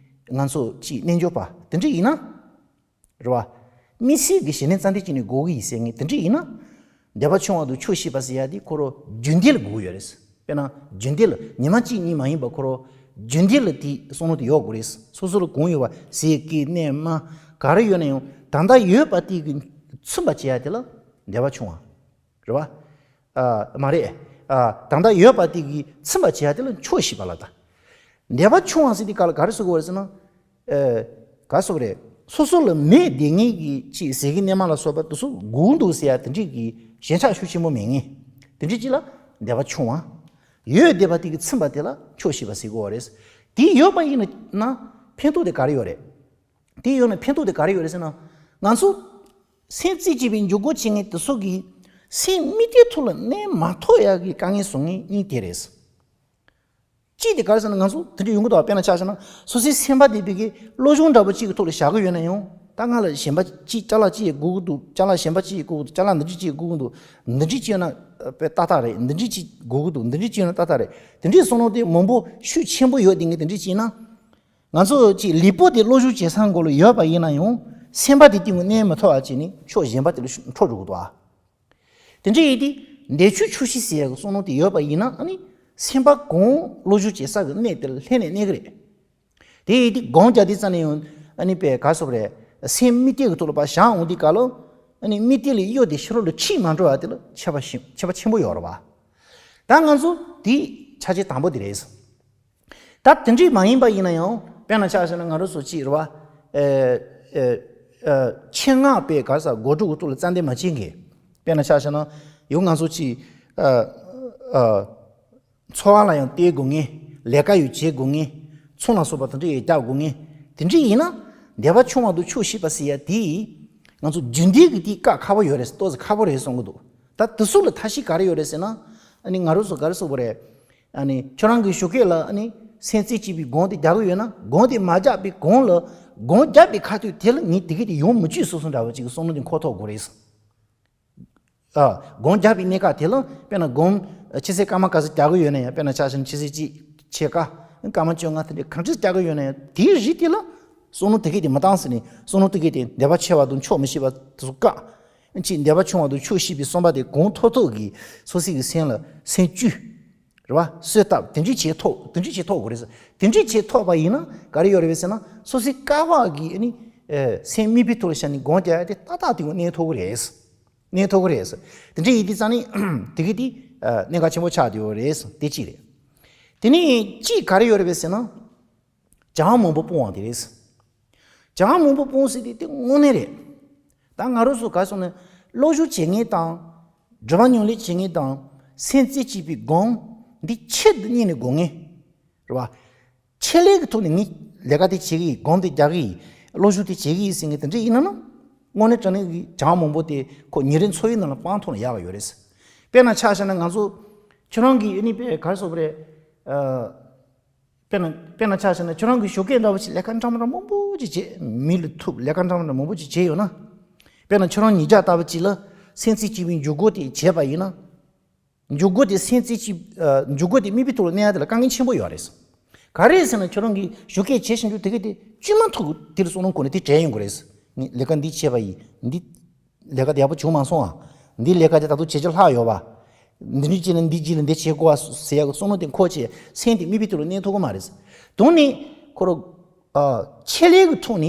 ང་ཚོ་ཅིག་རྣལ་འབྱོར་པ་དེ་འདྲ་ཡིན་ན། རེད་བ། དམིགས་བསལ་གྱི་ཞི་གནས་རྩ་འདོན་བྱས་ནས་སྒོམ་གྱི་ཡིན་ཟེར་མཁན་དེ་འདྲ་ཡིན་ན། བདེ་བ་ཆུང་བ་དང་ཆོག་ཤེས་པ་ཟེར་ཡ་དེ་ཁོ་རང་རྒྱུན་ལྡན་ལ་དགོས་ཀྱི་ཡོད་རེད། དཔེར་ན་རྒྱུན་ལྡན་ལ་ཉི་མ་གཅིག་གཉིས་མ་ཡིན་པར་ཁོ་རང་རྒྱུན་ལྡན་ལ་དེ་བསམ་བློ་དེ་ཡོད་དགོས་རེད། སོ་སོ་ལ་གང་ཡོད་པ་ཟས་སྐོམ་གནས་མལ་ག་རེ་ཡོད་ན་ཡང་ད་ལྟ་ཡོད་པ་དེ་གི་མཚོན་པ་བྱེད་ཡ་དེ་ལ་བདེ་བ་ཆུང་བ། རེད་བ། ཨ་མ་རེད། ཨ་ད་ལྟ་ཡོད་པ་དེ་གི་མཚོན་པ་བྱེད་ཡ་དེ་ལ་ཆོག་ཤེས་པ་ལབ་ད། བདེ་བ་ཆུང་བ་ཟེར་དེ་ག་ལ་ག་རེ་ཟེར་དགོས་རེད་ཟེར་ན། ཨ་ག་རེ་ཟེར་དགོས་རེད། སོ་སོ་ལ་མེད་བསྡད་མཁན་གྱི་ཅིག་ཟས་སྐོམ་གནས་མལ་ལ་སོགས་པ་དེ་ཚོ་དགོས་འདུག་ཟེར་ཡ་དེ་འདྲས་ཀྱི་ཞེན་ཆགས་ཤུགས་ཆེན་པོ་མེད་མཁན། དེ་འདྲས་ཅིག་ལ་བདེ་བ་ཆུང་བ། ཡོད་བསྡད་པ་དེ་གི་མཚོན་པ་དེ་ལ་ཆོག་ཤེས་པ་ཟེར་དགོས་པ་རེད། དེ་ཡོད་པ་ཡིན་ན་ཕན་ཐོགས་དེ་ག་རེ་ཡོད་རེད། དེ་ཡོད་ན་ཕན་ཐོགས་དེ་ག་རེ་ཡོད་རེད་ཟེར་ན། ང་ཚོ་སེམས་རྩེ་གཅིག་པའི་འཇུག་སྒོ་བྱེད་མཁན་དེ་ཚོ་གིས་སེམས་དམིགས་གཏད་ཐོག་ལ་གནས་མ་ཐུབ་ཡག་གི་དཀའ་ངལ་བཟོ་མཁན་གཉིས་དེ་རེད། གཅིག་དེ་ག་རེ་ཟེར་ན་ང་ཚོ་དེ་འདྲ་ཡོང་གི་འདུག་དཔེར་ན་ཆ་བཞག་ན་སོ་སོའི་སེམས་པ་དེ་བི་གའི་བློ་སྦྱོང་འདྲ་པོ་གཅིག་གི་ཐོག་ལ་བཞག་གི་ཡོད་ན་ཡང་ད་ང་ལ་གཞན་པ་གཅིག་ཅ་ལག་གཅིག་དགོས་ཀྱི་འདུག་ཅ་ལག་གཞན་པ་གཅིག་དགོས་ཀྱི་འདུག་ཅ་ལག་འདི་འདྲ་གཅིག་དགོས་ཀྱི་འདུག་འདི་འདྲ་གཅིག་ཡོད་ན་དཔེ་ཏག་ཏག་རེད། འདི་འདྲ་གཅིག་དགོས་ཀྱི་འདུག་འདི་འདྲ་གཅིག་ཡོད་ན་ཏག་ཏག་རེད། དེ་འདྲའི་བསམ་བློ་དེ་མང་པོ་ཤུགས་ཆེན་པོ་ཡོད་དེ་ངས་དེ་འདྲ་བྱས་ན། ང་ཚོ་ཅིག་ལུས་པོ་དེ་བློ་སྦྱོང་བྱེད་ས་གོ་ལ་ཡོད་པ་ཡིན་ན་ཡང་སེམས་པ་དེ་སྟེང་གནས་མི་ཐུབ་པ་བྱས་ནས་ཕྱོགས་གཞན་པ་དེ་ལ་འཕྲོ་འགྲོ་གི་འདུག་ཨ། དེ་འདྲ་ཡིན་དུས་བདེ་ཆུང་ཆོག་ཤེས་ཟེར་ཡག་གི་བསམ་བློ་དེ་ཡོད་པ་ཡིན་ན་ཨ་ནི་སེམས་པ་གང་བློ་སྦྱོང་བྱེད་ས་གི་གནས་དེ་ལ་ལྷན་ནེ་གནས་གི་རེད། དེ་ཡིན་དུས་སྒོམ་རྒྱག་དུས་ཙམ་ནས་ཡང་ཨ་ནི་དཔེ་ག་རེ་ཟེར་དགོས་རེད། སེམས་དམིགས་གཏད་ཀྱི་ཐོག་ལ་ཕར་བཞག་འོང་དུས་སྐབས་ལ་ཨ་ནི་དམིགས་གཏད་ལས་གཡོལ་ཏེ་ཕྱི་རོལ་ལ་ཁྲིད་མ་འགྲོ་བ་དེ་ལ་ཁྱད་པར་ཞིག་ཁྱད་པར་ཆེན་པོ་ཡོད་རེད་བ། ད་ང་ཚོ་དེའི་ཆ་རྐྱེན་དང་པོ་དེ་རེད། ད་དེ་འདྲས་མ་ཡིན་པ་ཡིན་ན་ཡང་དཔེར་ན་ཆ་བཞག་ན་ང་རང་ཚོ་གཅིག་རེད་བ། ཨེ་ཨེ་ཨེ་ཆེད་མངགས་པའི་ག་རེ་ཟེར་སྒོ་དྲུག་གི་ཐོག་ལ་རྩ་འདེམས་མ་བྱེད་མཁན། དཔེར་ན་ཆ་བཞག་ན་ཡང་ང་ཚོ་གཅིག་ཨ་ཨ་འཚོ་བ་ལ་ཡང་བལྟ་དགོས་ངེས། ལས་ཀ་ཡང་བྱེད་དགོས་ངེས། ཚོང་ལ་སོགས་པ་དེ་འདྲ་ཡང་རྒྱག་དགོས་ངེས། དེ་འདྲ་ཡིན་ན་བདེ་བ་ཆུང་བ་དང་ཆོག་ཤེས་པ་ཟེར་ཡ་དེ་ང་ཚོ་རྒྱུན་ལྡན་གྱི་དེ་བཀག་ཁག་པོ་ཡོད་རེད། ཏོག་ཙམ་ཁག་པོ་རེད་བསམ་གྱི་འདུག་ད་དེ་ཚོ་ལ་ཐབས་ཤེས་ག་རེ་ཡོད་རེད་ཟེར་ན། ཨ་ནི་ང་རང་ཚོ་ག་རེ་ཟེར་དགོས་རེད། ཨ་ནི་ཁྱོད་རང་གི་ཞོགས་ཀས་ལ་ཨ་ནི་སེམས་རྩེ་གཅིག་པའི་སྒོམ་དེ་རྒྱག་གི་ཡོད་ན་སྒོམ་དེ་མ་རྒྱག་པའི་གོང་ལ་སྒོམ་རྒྱག་པའི་ཁ་ཐུག་དེ་ལ་ངས་དེ་གས་དེ་ཡོང་མི་བཅུག་བཟོ་བཟོ་འདྲ་བོ་ཅིག་གི་བསམ་བློ་དེ་འཁོར་ཐུབ་དགོས་རེད། ཨ་སྒོམ་རྒྱག་པའི་གནས་སྐབས་དེ་ལ་དཔེར་ན་སྒོམ་ཆུ་ཚོད་སྐར་མ་ག་ཚོད་རྒྱག་གི་ཡོད་ན་ཡང་དཔེར་ན་ཆ་བཞག་ན་ཆུ་ཚོད་གཅིག་ཕྱེད་ཀ་སྐར་མ་བཅོ་ལྔ་དེ་འདྲ་གང་འདྲ་རྒྱག་གི་ཡོད་ན་ཡང་དེའི་རིགས་དེ་ལ་བསམ་བློ་དེ་གས་དེ་མི་བཏང་ཟེར་ནས་བསམ་བློ་དེ་གས་དེ་བདེ་བ་ཆེ་བ་དང་ཆོག་མི་ཤེས་པ་དེ་ཚོ་བཀག་ཅིག་བདེ་བ་ཆུང་བ་དང་ཆོག་ཤེས་པའི་བསམ་པ་དེ་གང་ཐུབ་ཐུབ་ཀྱིས་སོ་སོའི་གི་སེམས་ལ་སེམས་བཅུག་རེད་བ། གསོས་བཏབ་དེ་འདྲ་བྱེད་ཐུབ་དེ་འདྲ་བྱེད་ཐུབ་དགོས་རེད་ཟེར། དེ་འདྲ་བྱེད་ཐུབ་པ་ཡིན་ན་ག་རེ་ཡོད་རེད་ཟེར་ན་སོ་སོའི་ཀ་བ་གི་ཨ་ནི་ཨེ་སེམས་དམིགས་པའི་ཐོག་ལ་བཞག་ནས་སྒོམ་རྒྱག་ཡ་དེ་ཏག་ཏག་དེ་ག་གནས་ཐུབ་ཀྱི་རེད། གནས་ཐུབ་ཀྱི་རེད། དེ་འདྲ་ཡིན་དུས་ཙང་ནི་དེ་གི་དེ་གནད་འགག་ཆེན་པོ་ཆགས་བསྡད་ཡོད་རེད། དེ་གཅིག་རེད། དེ་ནས་གཅིག་ག་རེ་ཡོད་རེད་པས་ཟེར་ན། སྦྱང་བ་མང་པོ་སྤོང་བ་དེ་རེད། སྦྱང་བ་མང་པོ་སྤོང་ཟེར་དེ་དེ་དངོས་གནས་རེད། ད་ང་རང་ཚོ་ག་སོང་ན་བློ་སྦྱོང་བྱེད་མཁན་དང་། སྒྲིབ་པ་མྱོང་ལས་བྱེད་མཁན་དང་། སེམས་རྩེ་གཅིག་པའི་སྒོམ། འདི་ཆེད་དུ་གཉེར་ནས་སྒོམ་མཁན། རེད་བ། ཆེད་ལས་ཀྱི་ཐོག་ནས་ངས་ལས་ཀ་དེ་བྱེད་ཀྱི་ཡིན། སྒོམ་དེ་རྒྱག་གི་ཡིན། བློ་སྦྱོང་དེ་བྱེད་ཀྱི་ཡིན་ཟེར་མཁན་དེ་འདྲ་ཡིན་ན་ན། དངོས་གནས་དྲང་གནས་ཀྱི་སྦྱང་བ་མང་པོ་དེ་ཁོ་ཉིན་རེའི་འཚོ་བའི་ནང་ལ་སྤང་ཐུབ་ན་ཡག་གི་ཡོད་རེད། དཔེར་ན་ཆ་བཞག་ན་ང་ཚོ་ཁྱོད་རང་གིས་ཨ་ནི་དཔེ་ག་རེ་ཟེར་དགོས་རེད། ཨ། དཔེར་ན་དཔེར་ན་ཆ་བཞག་ན་ཁྱོད་རང་གིས་ཞོགས་ཀས་འདྲ་པོ་ཅིག་ལས་ཀ་འདྲ་མི་འདྲ་མང་པོ་ཅིག་བྱེད། མི་ལ་ཐུག་ལས་ཀ་འདྲ་མི་འདྲ་མང་པོ་ཅིག་བྱས་ཡོད་ན། དཔེར་ན་ཁྱོད་རང་ཉིས་བརྒྱ་ལྟ་བུ་ཅིག་ལ་སེམས་རྩེ་གཅིག་པའི་འཇུག་སྒོ་དེ་བྱས་པ་ཡིན་ན། འཇུག་སྒོ་དེ་སེམས་རྩེ་གཅིག་ཨ། འཇུག་སྒོ་དེ་དམིགས་པའི་ཐོག་ལ་གནས་ཡ་དེ་ལ་དཀའ་ངལ་ཆེན་པོ་ཡོད་རེད། ག་རེ་ཟེར་ན་ཁྱོད་རང་གིས་ཞོགས་ཀས་བྱེད་བཞིན་རྒྱུ་དེ་ག་དེ་བཅོས་མ་ཐུབ། དེ་ལ་བསམ་བློ་འཁོར་ནས་དེ་བྲལ་ཡོང་གི་རེད། ངས་ལས་ཀ་འདི་བྱས་པ་ཡིན། འདི་ལས་ཀ་དེ་ཡག་པོ་བྱུང་མ་སོང་ཨ། འདི་ལས་ཀ་དེ་ད་དུང་བྱེད་རྒྱུ་ལྷག་ཡོད་པ། འདི་འདྲ་བྱས་ན་འདི་བྱས་ལ་འདི་བྱེད་དགོས་པ་ཟེར་ཡག་གི་བསམ་བློ་དེ་འཁོར་བྱས་སེམས་དེ་དམིགས་པའི་ཐོག་ལ་གནས་ཐུབ་ཀྱི་མ་རེད། དོན་ནི་ཁོ་རང་ཆེད་ལས་ཀྱི་ཐོག་ནས་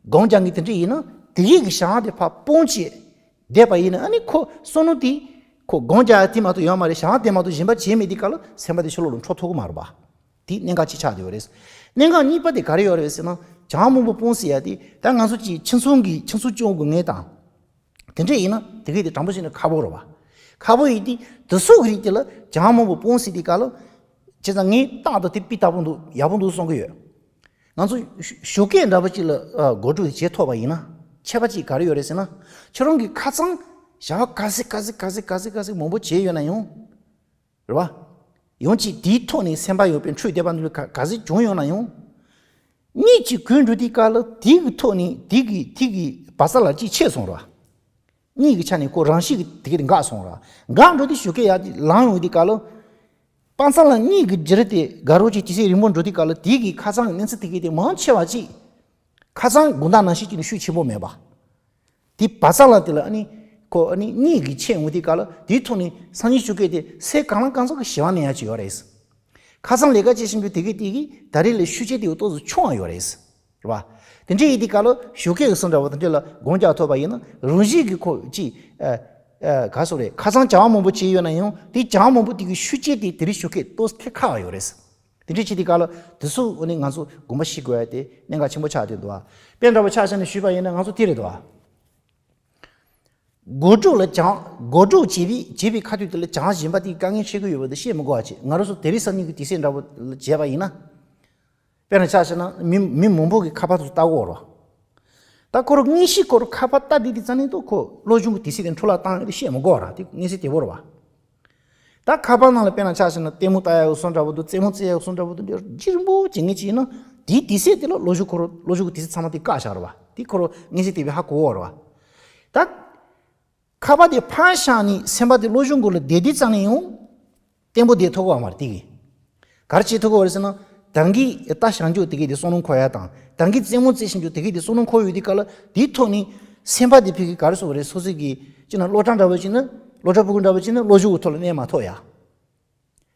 སྒོམ་རྒྱག་མཁན་དེ་འདྲ་ཡིན་ན་དེ་གི་གི་བྱ་བ་དེ་ཕར་སྤོང་བྱས་བསྡད་པ་ཡིན་ན། ཨ་ནི་ཁོ་བསམ་བློ་དེ་ཁོ་སྒོམ་རྒྱག་ཡ་དེ་མ་གཏོགས་ཡོད་མ་རེད། བྱ་བ་དེ་མ་གཏོགས་གཞན་པ་བྱས་མེད་དུས་སྐབས་ལ་སེམས་པ་དེ་ཕྱི་ལོགས་ལ་འཕྲོ་ཐུབ་ཀྱི་མ་རེད་པ། དེ་གནད་འགག་ཅིག་ཆགས་བསྡད་ཡོད་རེད། གནད་འགག་གཉིས་པ་དེ་ག་རེ་ཡོད་རེད་ཟེར་ན། སྦྱང་བ་མང་པོ་སྤོང་ཟེར་ཡ་དེ་ད་ང་ཚོ་ཅིག་ཁྱིམ་ཚང་གི་ཁྱིམ་ཚང་སྐྱོང་དགོས་ངེས་དང་། དེ་འདྲ་ཡིན་ན་དེ་གས་དེ་དྲང་པོ་བཤད་ན་ཁག་པོ་རེད་པ། ཁག་པོ་ཡིན་དུས་དེ་ཚོ་གི་རིགས་དེ་ལ་སྦྱང་བ་མང་པོ་སྤོང་ཟེར་དུས་སྐབས་ལ། བྱས་ཙང་ངས་རྟག་ཏུ་དེ་སྤུས་དག་པོ་འདུག་ཡག་པོ་འདུག་བསམ་གི་ཡོད། ང་ཚོ་ཞོགས་ཀས་འདྲ་པོ་ཅིག་ལ་ཨ་སྒོམ་སྒྲུབ་བྱེད་ཐུབ་པ་ཡིན་ན། ཁྱད་པར་ཅིག་ག་རེ་ཡོད་རེད་ཟེར་ན། ཁྱོད་རང་གིས་ཁ་སང་བྱ་བ་ག་ཚོད་ག་ཚོད་ག་ཚོད་ག་ཚོད་ག་ཚོད་མང་པོ་བྱས་ཡོད་ན་ཡང་། རེད་བ། ཡང་ཅིག་དེའི་ཐོག་ནས་སེམས་པ་ཡོད་པའི་འཕྲོས་བསྡད་པ་འདི་ག་ག་ཚོད་བྱུང་ཡོད་ན་ཡང་། གཉིད་ཅིག་གུད་འགྲོ་དུས་སྐབས་ལ་དེ་གི་ཐོག་ནས་དེ་གི་དེ་གི་བག་ཚ་ལ་ཅིག་ཆད་སོང་རེད་བ། གཉིད་ཀྱི་ཆ་ནས་ཁོ་རང་བཞིན་གྱིས་དེ་གི་དེ་འགག་སོང་རེད་བ། འགག་འགྲོ་དུས་ཞོགས་ཀས་ཡར་ཅིག་ལངས་ཡོང་དུས་སྐབས་ལ། བག་ཚ་ལ་གཉིད་ཀྱི་འགྱུར་དེ་དགའ་རབ་ཅིག་དུས་ཚོད་རིང་པོ་འགྲོ་དུས་སྐབས་ལ་དེ་གི་ཁ་སང་གི་གནས་ཚུལ་དེ་གི་དེ་མང་ཆེ་བ་ཅིག་ཁ་སང་དགོང་དག་ནང་བཞིན་ཅིག་ནས་ཤུགས་ཆེན་པོ་མེད་པ། དེ་བག་ཚ་ལ་དེ་ལ་ཨ་ནི་ཁོ་ཨ་ནི་གཉིད་ཀྱི་ཆད་འོང་དུས་སྐབས་ལ་དེའི་ཐོག་ནས་སང་ཉིན་ཞོགས་ཀས་དེ་སེམས་གང་ལ་གང་འཚམ་གྱི་ཞི་བ་གནས་ཡ་ཅིག་ཡོད་རེད། ཁ་སང་ལས་ཀ་བྱེད་བཞིན་པའི་དེ་གས་དེ་གིས་ད་རེས་ལས་ཤུགས་ཆེ་དེ་ཏོག་ཙམ་ཆུང་བ་ཡོད་རེད། རེད་བ། དེ་འདྲ་ཡིན་དུས་སྐབས་ལ་ཞོགས་ཀས་ཀྱི་སེམས་འདྲ་བོ་དེ་འདྲ་ལ་སྒོམ་རྒྱག་ཐུབ་པ་ཡིན་ན་རང་བཞིན་གྱིས་ཁོ་ཅིག་ཨ་ཨ་ག་སོ་རེད། ཁ་སང་བྱ་བ་མང་པོ་བྱས་ཡོད་ན་ཡང་དེ་བྱ་བ་མང་པོ་དེ་གི་ཤུགས་རྐྱེན་དེ་དེ་རིང་ཞོགས་ཀས་ཏོག་ཙམ་ཁ་བ་ཡོད་རེད། དེ་འདྲ་བྱེད་དུས་སྐབས་ལ་དེ་ཚོ་འོ་ནི་ང་ཚོ་དགོངས་པ་བཞེས་དགོས་ཡ་དེ་གནད་འགག་ཆེན་པོ་ཆགས་བསྡད་འདུག་བ། དཔེ་འདྲ་བོ་ཆ་བཞག་ནས་ཞུས་པ་ཡིན་ན་ང་ཚོ་དེ་རེད་འདུག་བ། སྒོམ་སྒྲུབ་ལ་སྦྱང་སྒོམ་སྒྲུབ་བྱེད་པའི་བྱེད་པའི་ཁ་ཐུག་དེ་ལ་སྦྱང་གཞན་པ་དེའི་དཀའ་ངལ་འཕྲད་ཀྱི་ཡོད་པ་དེ་བཤད་མི་དགོས་པ་བྱས། ང་རང་ཚོ་དེ་རིང་སང་ཉིན་གྱི་དུས་ཚོད་འདྲ་བོ་ལ་བྱས་པ་ཡིན་ན། དཔེར་ན་ཆ་བཞག་ན་མི་མི་མང་པོ་གི་ཁ་པར་དུ་ལྟ་གི་ཡོད་རེད། ད་ཁོ་རང་དངོས་གཞི་ཁོ་རང་ཁ་པར་ལྟ་དུས་དེ་ཙམ་ནས་ཏོ་ཁོ་བློ་སྦྱོང་གི་དུས་ཚོད་དེ་འཕྲོ་བརླག་བཏང་ཡོད་དེ་བཤད་མི་དགོས་ར། དེ་དངོས་གཞི་དེ་བོ་རེད་བ། ད་ཁ་པར་ནང་ལ་དཔེར་ན་ཆ་བཞག་ན་ལྟད་མོ་ལྟ་ཡག་གི་བཟོ་འདྲ་བོ་འདུག་རྩེད་མོ་རྩེ་ཡག་གི་བཟོ་འདྲ་བོ་འདུག་འདི་རིང་པོ་བྱེད་མཁན་ཅིག་ཡིན་ན་དེའི་དུས་ཚོད་དེ་ལ་བློ་སྦྱོང་ཁོ་རང་བློ་སྦྱོང་གི་དུས་ཚོད་ཚང་མ་དེ་བཀག་བཞག་རེད་བ། དེ་ཁོ་རང་དངོས་གཞི་དེ་བས་ཧ་གོ་བ་རེད་བ། ད་ཁ་པར་དེ་ཕར་བཞག་ནས་སེམས་པ་དེ་བློ་སྦྱོང་སྒོ་ལ་བསྡད་དུས་ཙམ་ནས་ཡང་བརྟན་པོ་བསྡད་ཐུབ་ཀྱི་ཡོད་མ་རེད། དེ་གིས་ག་རེ་བྱེད་ཐུབ་ཀྱི་ཡོད་རེད་ཟེར་ན། ད་གིན་ལྟ་བཞག་རྒྱུ་དེ་གིས་དེ་བསམ་བློ་འཁོར་ཡ་དང་ད་གིན་རྩེད་མོ་རྩེ་བཞིན་རྒྱུ་དེ་གིས་དེ་བསམ་བློ་འཁོར་ཡོད་དུས་སྐབས་ལ་དེའི་ཐོག་ནས་སེམས་པ་དེ་ཕ་གི་ག་རེ་ཟེར་དགོས་རེད། སོ་སོ་གི་ཅིག་ན་སློབ་གྲྭ་འདྲ་བོ་ཅིག་ན་སློབ་གྲྭ་ཕྲུ་གུ་འདྲ་བོ་ཅིག་ན་བློ་སྦྱོང་གི་ཐོག་ལ་གནས་མ་ཐུབ་ཡ།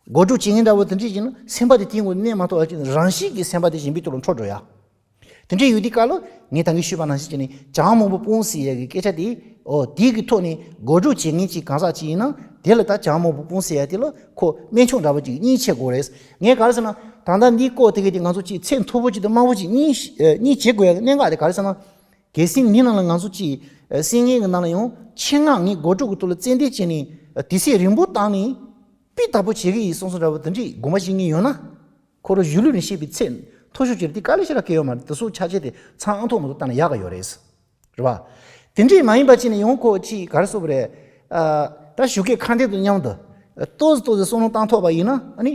སྒོམ་སྒྲུབ་བྱེད་མཁན་འདྲ་བོ་དེ་འདྲས་ཡིན་ན་སེམས་པ་དེ་དེའི་ངོས་ནས་གནས་མ་ཐུབ་པ་ཅིག་རང་བཞིན་གྱིས་སེམས་པ་དེ་གཞན་པའི་ཐོག་ལ་འཕྲོ་འགྲོ་ཡ། དེ་འདྲས་ཡོད་དུས་སྐབས་ལ་ངས་ད་གིན་ཞུས་པ་ནང་བཞིན་བྱས་ནས་སྦྱང་མང་པོ་སྤོང་ཟེར་ཡ་གི་སྐད་ཆ་དེ། ཨོ་དེ་གི་ཐོག་ནས་སྒོམ་སྒྲུབ་བྱེད་མཁན་ཅིག་གང་ཟག་ཅིག་ཡིན་ན་དེ་ལ་ད་སྦྱང་མང་པོ་སྤོང་ཟེར་ཡ་དེ་ལ་ཁོ་སྨན་མཆོག་འདྲ་བོ་ཅིག་གཉིས་བྱེད་དགོས་རེད། ངས་ག་རེ་ཟེར་ན་ད་ལྟ་འདིའི་སྐོར་དེ་གི་དེ་ང་ཚོ་ཅིག་ཚད་མཐོ་པོ་ཅིག་དང་དམའ་པོ་ཅིག་གཉིས་གཉིས་བྱེད་དགོས་ཡ་གི་གནད་འགག་དེ་ག་རེ་ཟེར་ན། གལ་སྲིད་འདི་ནང་ལ་ང་ཚོ་ཅིག་ཨ་སེམས་ངན་གྱི་ནང་ལ་ཡང་ཆེད་མངགས་ངས་སྒོམ་སྒྲུབ་ཀྱི་ཐོག་ལ་རྩལ་འདོན་བྱས་ནས་ཨ་དུས་ཚོད་རིང་པོ་བཏང་ནས་སྤུས་དག་པོ་བྱེད་ཀྱི་ཡིན་བསམ་བསམ་འདྲ་བོ་དེ་འདྲའི་དགོངས་པ་བཞེས་མཁན་ཡོད་ན། ཁོ་རང་གཞུང་ལུགས་ནས་བཤད་པའི་ཚད་མཐོ་ཤོས་ཅིག་རེད། དེ་དཀའ་ལས་ཞེ་དྲག་གལ་ཡོད་མ་རེད། དེ་སོགས་ཆ་རྐྱེན་དེ་ཚང་ཨང་ཐོག་མ་དུ་བཏང་ན་ཡག་ག་ཡོད་རེད། རེད་བ། དེ་འདྲས་མ་ཡིན་པ་བྱས་ནས་ཡང་ཁོ་ཅིག་ག་རེ་ཟེར་དགོས་རེད། ཨ་ད་ཞོགས་ཀས་ཁ་འདོན་དང་མཉམ་དུ་ཨ་ཏོག་ཙམ་ཏོག་ཙམ་བསམ་བློ་བཏང་ཐུབ་པ་ཡིན་ན་ཨ་ནི།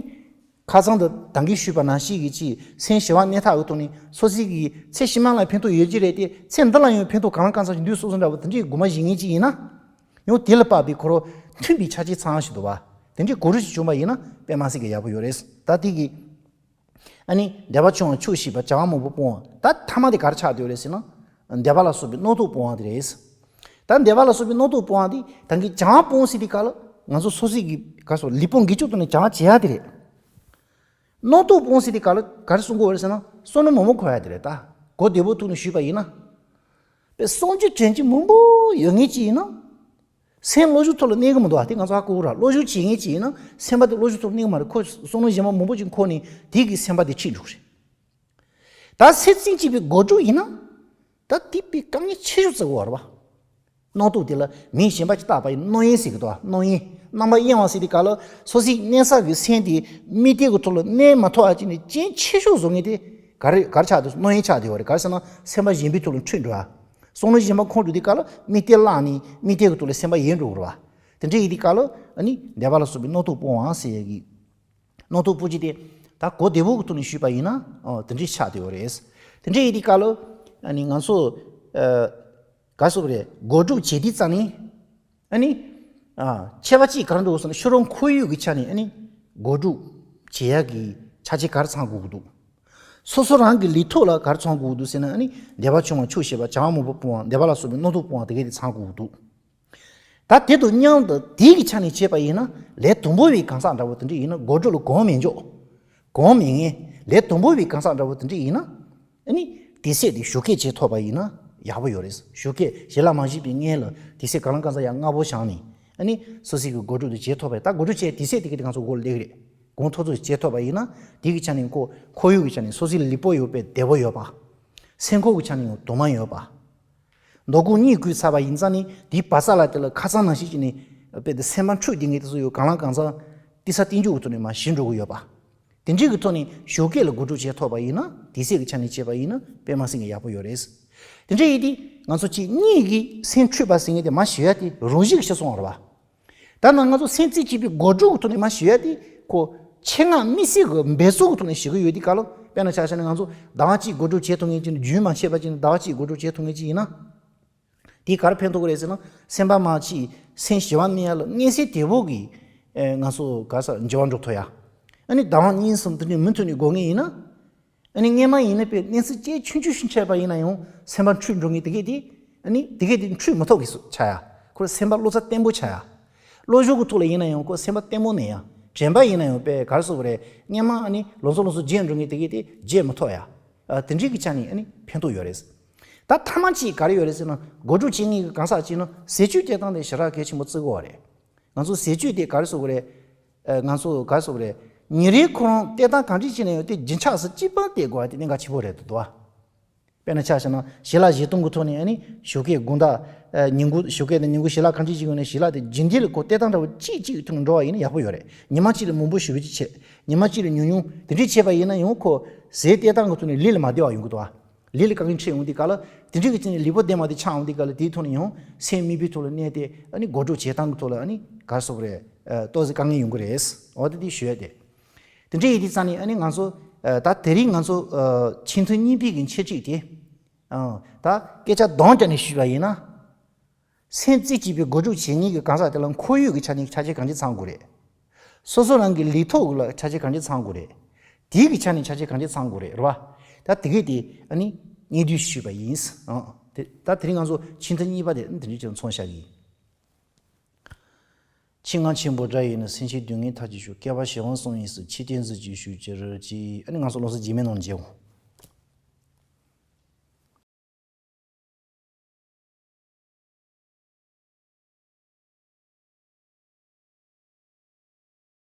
ཁ་སང་དུ་ད་གིན་ཞུས་པ་ནང་བཞིན་གྱི་ཅིག་སེམས་ཞི་བ་གནས་ཐབས་ཀྱི་ཐོག་ནས་སོ་སོའི་གི་ཚེ་ཕྱི་མ་ལ་ཕན་ཐོགས་ཡོད་ཀྱི་རེད་དེ་ཚེ་འདི་ལ་ཡང་ཕན་ཐོགས་གང་ལ་གང་འཚམ་ཞིག་འདུག་བསམ་བསམ་འདྲ་བོ་དེ་འདྲའི་དགོངས་པ་བཞེས་མཁན་ཅིག་ཡིན་ན། ཡང་དེ་ལ་དཔག་པའི་ཁོ་རང་མཐུན་པའི་ཆ་རྐྱེན་ཚང་ཞིག་འདུག་བ། དེ་འདྲའི་གོ་རིམ་ཞིག་བྱུང་བ་ཡིན་ན་དཔེ་མ་སྲིད་ཀྱི་ཡག་པོ་ཡོད་རེད། ད་དེ་གི་ཨ་ནི་འདོད་པ་ཆུང་བ་ཆོག་ཤེས་པ་སྦྱང་བ་མང་པོ་སྤོང་བ། ད་ཐ་མ་དེ་ག་རེ་ཆགས་བསྡད་ཡོད་རེད་ཟེར་ན། འདོད་པ་ལ་སོགས་པའི་རྣམ་རྟོག་སྤོང་བ་དེ་རེད། ད་འདོད་པ་ལ་སོགས་པའི་རྣམ་རྟོག་སྤོང་བ་དེ་ད་གིན་སྦྱང་བ་སྤོང་ཟེར་དུས་སྐབས་ལ་ང་ཚོ་སོ་སོའི་གི་ག་སོ་ལུས་པོ་འགུལ་སྐྱོད་ཐོག་ནས་སྦྱང་བ་བྱེད་ཡ་དེ་རེད། རྣམ་རྟོག་སྤོང་ཟེར་དུས་སྐབས་ལ་ག་རེ་གསུང་དགོས་རེད་ཟེར་ན་བསམ་བློ་མང་པོ་འཁོར་ཡ་དེ་རེད། ད་གོ་བདེ་པོ་ཐུག་ནས་ཞུས་པ་ཡིན་ན། དཔེ་བསམ་རྒྱུ་དྲན་རྒྱུ་མང་པོ་ཡོད་མཁན་ཅིག་ཡིན་ན། སེམས་བློ་ཞུགས་ཐོག་ལ་གནས་ཀྱི་མི་འདུག་ཨ། དེ་ང་ཚོ་ཧ་གོ་དགོས་ར། བློ་ཞུགས་བྱེད་མཁན་ཅིག་ཡིན་ན་སེམས་པ་དེ་བློ་ཞུགས་ཐོག་ལ་གནས་ཀྱི་མ་རེད། ཁོ་བསམ་བློ་གཞན་པ་མང་པོ་ཅིག་འཁོར་ནས་དེ་གི་སེམས་པ་དེ་ཁྲིད་འགྲོ་གི་རེད། ད་སེམས་རྩེ་གཅིག་པའི་སྒོ་དྲུག་ཡིན་ན། ད་དེ་དཔེ་དཀའ་ངལ་ཆེ་ཤོས་བརྩི་དགོས་རེད་བ། རྣོ་རྟུལ་དེ་ལ་མིང་གཞན་པ་ཅིག་བཏགས་པ་ཡིན་ན་རྣོ་གཡེང་ཟེར་གི་འདུག་བ། རྣོ་གཡེང་། རྣམ་པར་གཡེང་བ་ཟེར་དུས་སྐབས་ལ་སོ་སོའི་གནས་ས་གི་སེམས་དེ་དམིགས་གཏད་ཀྱི་ཐོག་ལ་གནས་མ་ཐུབ་པ་ཅིག་ནས་རྐྱེན་ཆེ་ཤོས་བཟོ་མཁན་དེ་ག་རེ་ག་རེ་ཆགས་འདུག་རྣོ་གཡེང་ཆགས་བསྡད་ཡོད་རེད། ག་རེ་ཟེར་ན་སེམས་པ་གཞན་པའི་ཐོག་ལ་འཁྲུད་འགྲོ་ཡ། བསམ་བློ་གཞན་པ་འཁོར་འགྲོ་དུས་སྐབས་ལ་དམིགས་གཏད་བརླག་ནས་དམིགས་གཏད་ཀྱི་ཐོག་ལ་སེམས་པ་ཡེངས་འགྲོ་གི་རེད་བ། དེ་འདྲ་ཡིན་དུས་སྐབས་ལ་ཨ་ནི་བཟླས་པ་ལ་སོགས་པའི་རྣོ་རྟུལ་སྤོང་བ་ཟེར་ཡ་གི་རྣོ་རྟུལ་སྤོང་བྱེད་དེ། ད་གོ་བདེ་པོ་གི་ཐོག་ནས་ཞུས་པ་ཡིན་ན་ཨོ་དེ་འདྲའི་ཆགས་བསྡད་ཡོད་རེད། དེ་འདྲ་ཡིན་དུས་སྐབས་ལ་ཨ་ནི་ང་ཚོ་ཨ་ག་སོགས་རེད། སྒོ་དྲུག་བྱེད་དུས་ཙང་ནས་ཨ་ནི་ཨ་ཁྱད་པར་ཅིག་ག་རེ་འདུག་ཟེར་ན་ཤོ་རོང་ཁོར་ཡུག་གི་ཆ་ནས་ཨ་ནི་སྒོ་དྲུག་བྱེད་ཡག་གི་ཆ་རྐྱེན་ག་རེ་ཚང་དགོས་ཀྱི་འདུག་སོ་སོ་རང་གི་ལུས་ཐོག་ལ་ག་རེ་ཚང་དགོས་ཀྱི་འདུག་ཟེར་ན་ཨ་ནི་བཟླས་པ་ཆུང་བ་ཆུ་བཤད་པ་བྱ་བ་མང་པོ་སྤོང་བ་བཟླས་པ་ལ་སོགས་པའི་རྣོ་རྟུལ་སྤོང་བ་དེ་གས་དེ་ཚང་དགོས་ཀྱི་འདུག་ད་དེ་དང་མཉམ་དུ་དེ་གི་ཆ་ནས་བྱས་པ་ཡིན་ན་ལས་དུམ་བུ་བའི་གང་ཟག་འདྲ་བོ་དེ་འདྲ་ཡིན་ན་སྒོ་དྲུག་ལ་གོམས་མི་འཇོག་གོམས་མི་ཉན། ལས་དུམ་བུ་བའི་གང་ཟག་འདྲ་བོ་དེ་འདྲ་ཡིན་ན་ཨ་ནི་དེ་ཚེ་དེ་ཞུགས་སྐྱེད་བྱེད་ཐུབ་པ་ཡིན་ན་ཡག་པོ་ཡོད་རེད། ཞུགས་སྐྱེད་ཞལ་ལག་མ་བཞེས་པའི་སྔོན་ལ་དེ་ཚེ་གང་ལ་གང་འཚམ་ཡང་སྔ་པོ་བཞག་ནས་ཨ་ནི་སོ་སོའི་གི་སྒོ་དྲུག་དེ་བྱེད་ཐུབ་པ་ཡིན། ད་སྒོ་དྲུག་བྱས་དེ་ཚེ་དེ་གི་དེ་གང་ཚོ་སྒོ་ལ་སླེབས་རེད། གོང་མཐོ་ཚོ་བྱེད་ཐུབ་པ་ཡིན་ན་དེ་གི་ཆ་ནས་ཁོ་ཁོར་ཡུག་གི་ཆ་ནས་སོ་སོའི་ལུས་པོ་ཡོད་པའི་བདེ་པོ་ཡོད་པ། སེམས་ཁོག་གི་ཆ་ནས་ཡང་དུ་མ་ཡོད་པ། མདོ་ཁོག་གཉིས་བསྐུས་ཚར་བ་ཡིན་ཙང་ནི་དེའི་བ་ས་ལ་དེ་ལ་ཁ་སང་ནང་བཞིན་གྱི་ནི་དཔེ་དེ་སེམས་པ་འཁྲུག་བསྡད་མཁན་དེ་ཚོ་ཡོད། གང་ལ་གང་འཚམ་ཏི་ས་ཏི་འཇུག་གི་ཐོག་ནས་མར་ཞི་འགྲོ་གི་ཡོད་པ། དེ་འདྲའི་གི་ཐོག་ནས་ཞུགས་སྐྱེད་ལ་སྒོ་དྲུག་བྱེད་ཐུབ་པ་ཡིན་ན་དེ་ཚེ་གི་ཆ་ནས་བྱས་པ་ཡིན་ན་དཔེ་མ་སྲིད་ཀྱི་ཡག་པོ་ཡོད་རེད། དེ་འདྲ་ཡིན་དུས་ང་ཚོ་གཅིག་གཉིས་ཀྱི་སེམས་འཁྲུག་པ་ཟེར་མཁན་དེ་མར་ཞི་ཡ་དེ་རང་བཞིན་གྱི་ཤེས་སོང་བ་རེད་བ། ད་ནང་ང་ཚོ་སེམས་རྩེ་གཅིག་པའི་སྒོ་དྲུག་གི་ཐོག་ནས་མར་ཞི་ཡ་དེ་ཁོ་ཆེད་མངགས་དམིགས་བསལ་གྱི་འབད་རྩོལ་གྱི་ཐོག་ནས་ཞི་གི་ཡོད་དུས་སྐབས་ལ། དཔེར་ན་ཆ་བཞག་ན་ང་ཚོ་ཟླ་བ་གཅིག་སྒོ་དྲུག་བྱེད་ཐུབ་མཁན་ཅིག་ནི་རྒྱུན་མ་ཆད་པ་ཅིག་ནི་ཟླ་བ་གཅིག་སྒོ་དྲུག་བྱེད་ཐུབ་མཁན་ཅིག་ཡིན་ན། དེས་ག་རེ་ཕན་ཐོགས་ཀྱི་རེད་ཟེར་ན་སེམས་པ་མ་གཅིག་སེམས་ཞི་བ་གནས་ཡ་ལ་མངོན་གསལ་དོད་པོ་གི་ཨེ་ང་ཚོ་ག་ས་འགྱུར་བ་འགྲོ་ཐུབ་ཡ། ཨ་ནི་ཟླ་བ་གཉིས་གསུམ་དེ་འདྲའི་མུ་མཐུད་ནས་འགོར་མཁན་ཡིན་ན། ཨ་ནི་སྔོན་མ་ཡིན་ན་དཔེ་གནས་ཚུལ་སྐྱེལ་ཆུང་ཆུང་ཞིག་ཆད་པ་ཡིན་ན་ཡང་སེམས་པ་འཁྲུག་འགྲོ་མཁན་དེ་གས་དེ། ཨ་ནི་དེ་གས་དེ་འཁྲུག་མི་ཐུབ་ཀྱི་སུ་ཆགས་ཡ། ཁོ་སེམས་པ་བློ་རྩ་བརྟན་པོ་ཆགས་ཡ། བློ་སྦྱོང་གི་ཐོག་ལ་ཡིན་ན་ཡང་ཁོ་སེམས་པ་བརྟན་པོ་གནས་ཡ། དྲན་པ་ཡིན་ན་ཡང་དཔེ་ག་རེ་ཟེར་དགོས་རེད། སྔོན་མ་ཨ་ནི་ལོ་ཚོད་ལོ་ཚོད་བརྗེད་འགྲོ་མཁན་དེ་གས་དེ་བརྗེད་མི་ཐུབ་ཡ། ཨ་དེ་འདྲའི་གི་ཆ་ནས་ཨ་ནི་ཕན་ཐོགས་ཡོད་རེད། ད་མཐའ་མ་གཅིག་ག་རེ་ཡོད་རེད་ཟེར་ན་སྒོ་དྲུག་བྱེད་མཁན་གྱི་གང་ཟག་གཅིག་ན་ཟས་སྤྱོད་སྤྱོད་སྟངས་དེ་ཞེ་དྲག་གལ་ཆེན་པོ་བརྩི་དགོས་པ་རེད། ང་ཚོ་ཟས་སྤྱོད་དེ་ག་རེ་ཟེར་དགོས་རེད། ཨ་ང་ཚོ་ག་རེ་ཟེར་དགོས་རེད། ཉིན་རེའི་ཁོ་རང་སྤྱོད་སྟངས་གང་འདྲ་ཅིག་ན་ཡང་དེ་རྒྱུན་ཆགས་སུ་སྤྱི་པར་བལྟས་དགོས་པ་དེ་གནད་འགག་ཆེན་པོ་རེད་འདུག་བ། དཔེར་ན་ཆ་བཞག་ན་ཞལ་ལག་བཞེས་སྟངས་ཀྱི་ཐོག་ནས་ཨ་ནི་ཞོགས་ཀས་དགོང་དག་ཨ་ཉིན་གུང་ཞོགས་ཀས་དང་ཉིན་གུང་ཞལ་ལག་གང་འདྲ་ཅིག་ཡོད་ན་ཞལ་ལག་དེ་རྒྱུན་ལྡན་ལ་ཁོ་སྤྱོད་སྟངས་འདྲ་བོ་གཅིག་གཅིག་གི་ཐོག་ནས་འགྲོ་བ་ཡིན་ན་ཡག་པོ་ཡོད་རེད། ཉི་མ་གཅིག་ལ་མང་པོ་ཞེ་པོ་ཅིག་བྱས། ཉི་མ་གཅིག་ལ་ཉུང་ཉུང་དེ་འདྲ་བྱས་པ་ཡིན་ན་ཡང་ཁོ་ཟས་སྤྱོད་སྟངས་ཀྱི་ཐོག་ནས་ལུས་ལ་མ་བདེ་བ་ཡོང་གི་འདུག་བ། ལུས་ལ་དཀའ་ངལ་འཕྲད་ཡོང་དུས་སྐབས་ལ་དེ་འདྲ་གི་ཅིག་ནས་ལུས་པོ་བདེ་མ་བདེ་ཆགས་ཡོང་དུས་སྐབས་ལ་དེའི་ཐོག་ནས་ཡང་སེམས་དམིགས་པའི་ཐོག་ལ་གནས་ཏེ་ཨ་ནི་སྒོ་དྲུག་བྱེད་སྟངས་ཀྱི་ཐོག་ལ་ཨ་ནི་ག་རེ་ཟེར་དགོས་རེད། ཨ་ཏོག་ཙམ་དཀའ་ངལ་ཡོང་གི་རེད། འོ་དེ་དེ་ཞུ་ཡ་དེ། དེ་འདྲ་ཡིན་དུས་ཙང་ནས་ཨ་ནི་ང་ཚོ་ཨ་ད་དེ་རིང་ང་ཚོ་ཨ་ཆེས་མཐོ་གཉིས་པའི་གི་འཆད་ཁྲིད་དེ། ཨ་ད་སྐད་ཆ་གདངས་བསྐྱར་ནས་ཞུས་པ་ཡིན་ན། སེམས་རྩེ་གཅིག་པའི་སྒོ་དྲུག་བྱེད་མཁན་གྱི་གང་ཟག་དེ་ལ་ཁོར་ཡུག་གི་ཆ་ནས་ཆ་རྐྱེན་གང་ཅི་ཚང་དགོས་རེད། སོ་སོ་རང་གི་ལུས་ཐོག་ལ་ཆ་རྐྱེན་གང་ཅི་ཚང་དགོས་རེད། དེའི་གི་ཆ་ནས་ཆ་རྐྱེན་གང་ཅི་ཚང་དགོས་རེད། རེད་བ། ད་དེ་གས་དེ་ཨ་ནི་སྙིང་བསྡུས་ཞུས་པ་ཡིན། ཨང་། དེ་ད་དེ་རིང་ང་ཚོ་ཆེས་མཐོ་གཉིས་པ་དེ་དེ་འདྲ་ཅིག་མཚོན་བཞག་གི་ཡིན། ཆེས་ངར་ཆེན་པོ་དགྲ་ཡིས་ནི། སེམས་ཅན་སྡུག་བསྔལ་མཐའ་ཅི་ཞུ། བསྐལ་པ་བྱེ་བ་གསུམ་ཡིན་ཟེར། ཆེས་བརྟན་གཟི་བརྗིད་ཞུ་ཅི་རུ་ཅི། ཨ་ནི་ང་ཚོ་ལོ་སར་རྗེས་མའི་ནང་མཇལ་འོང་།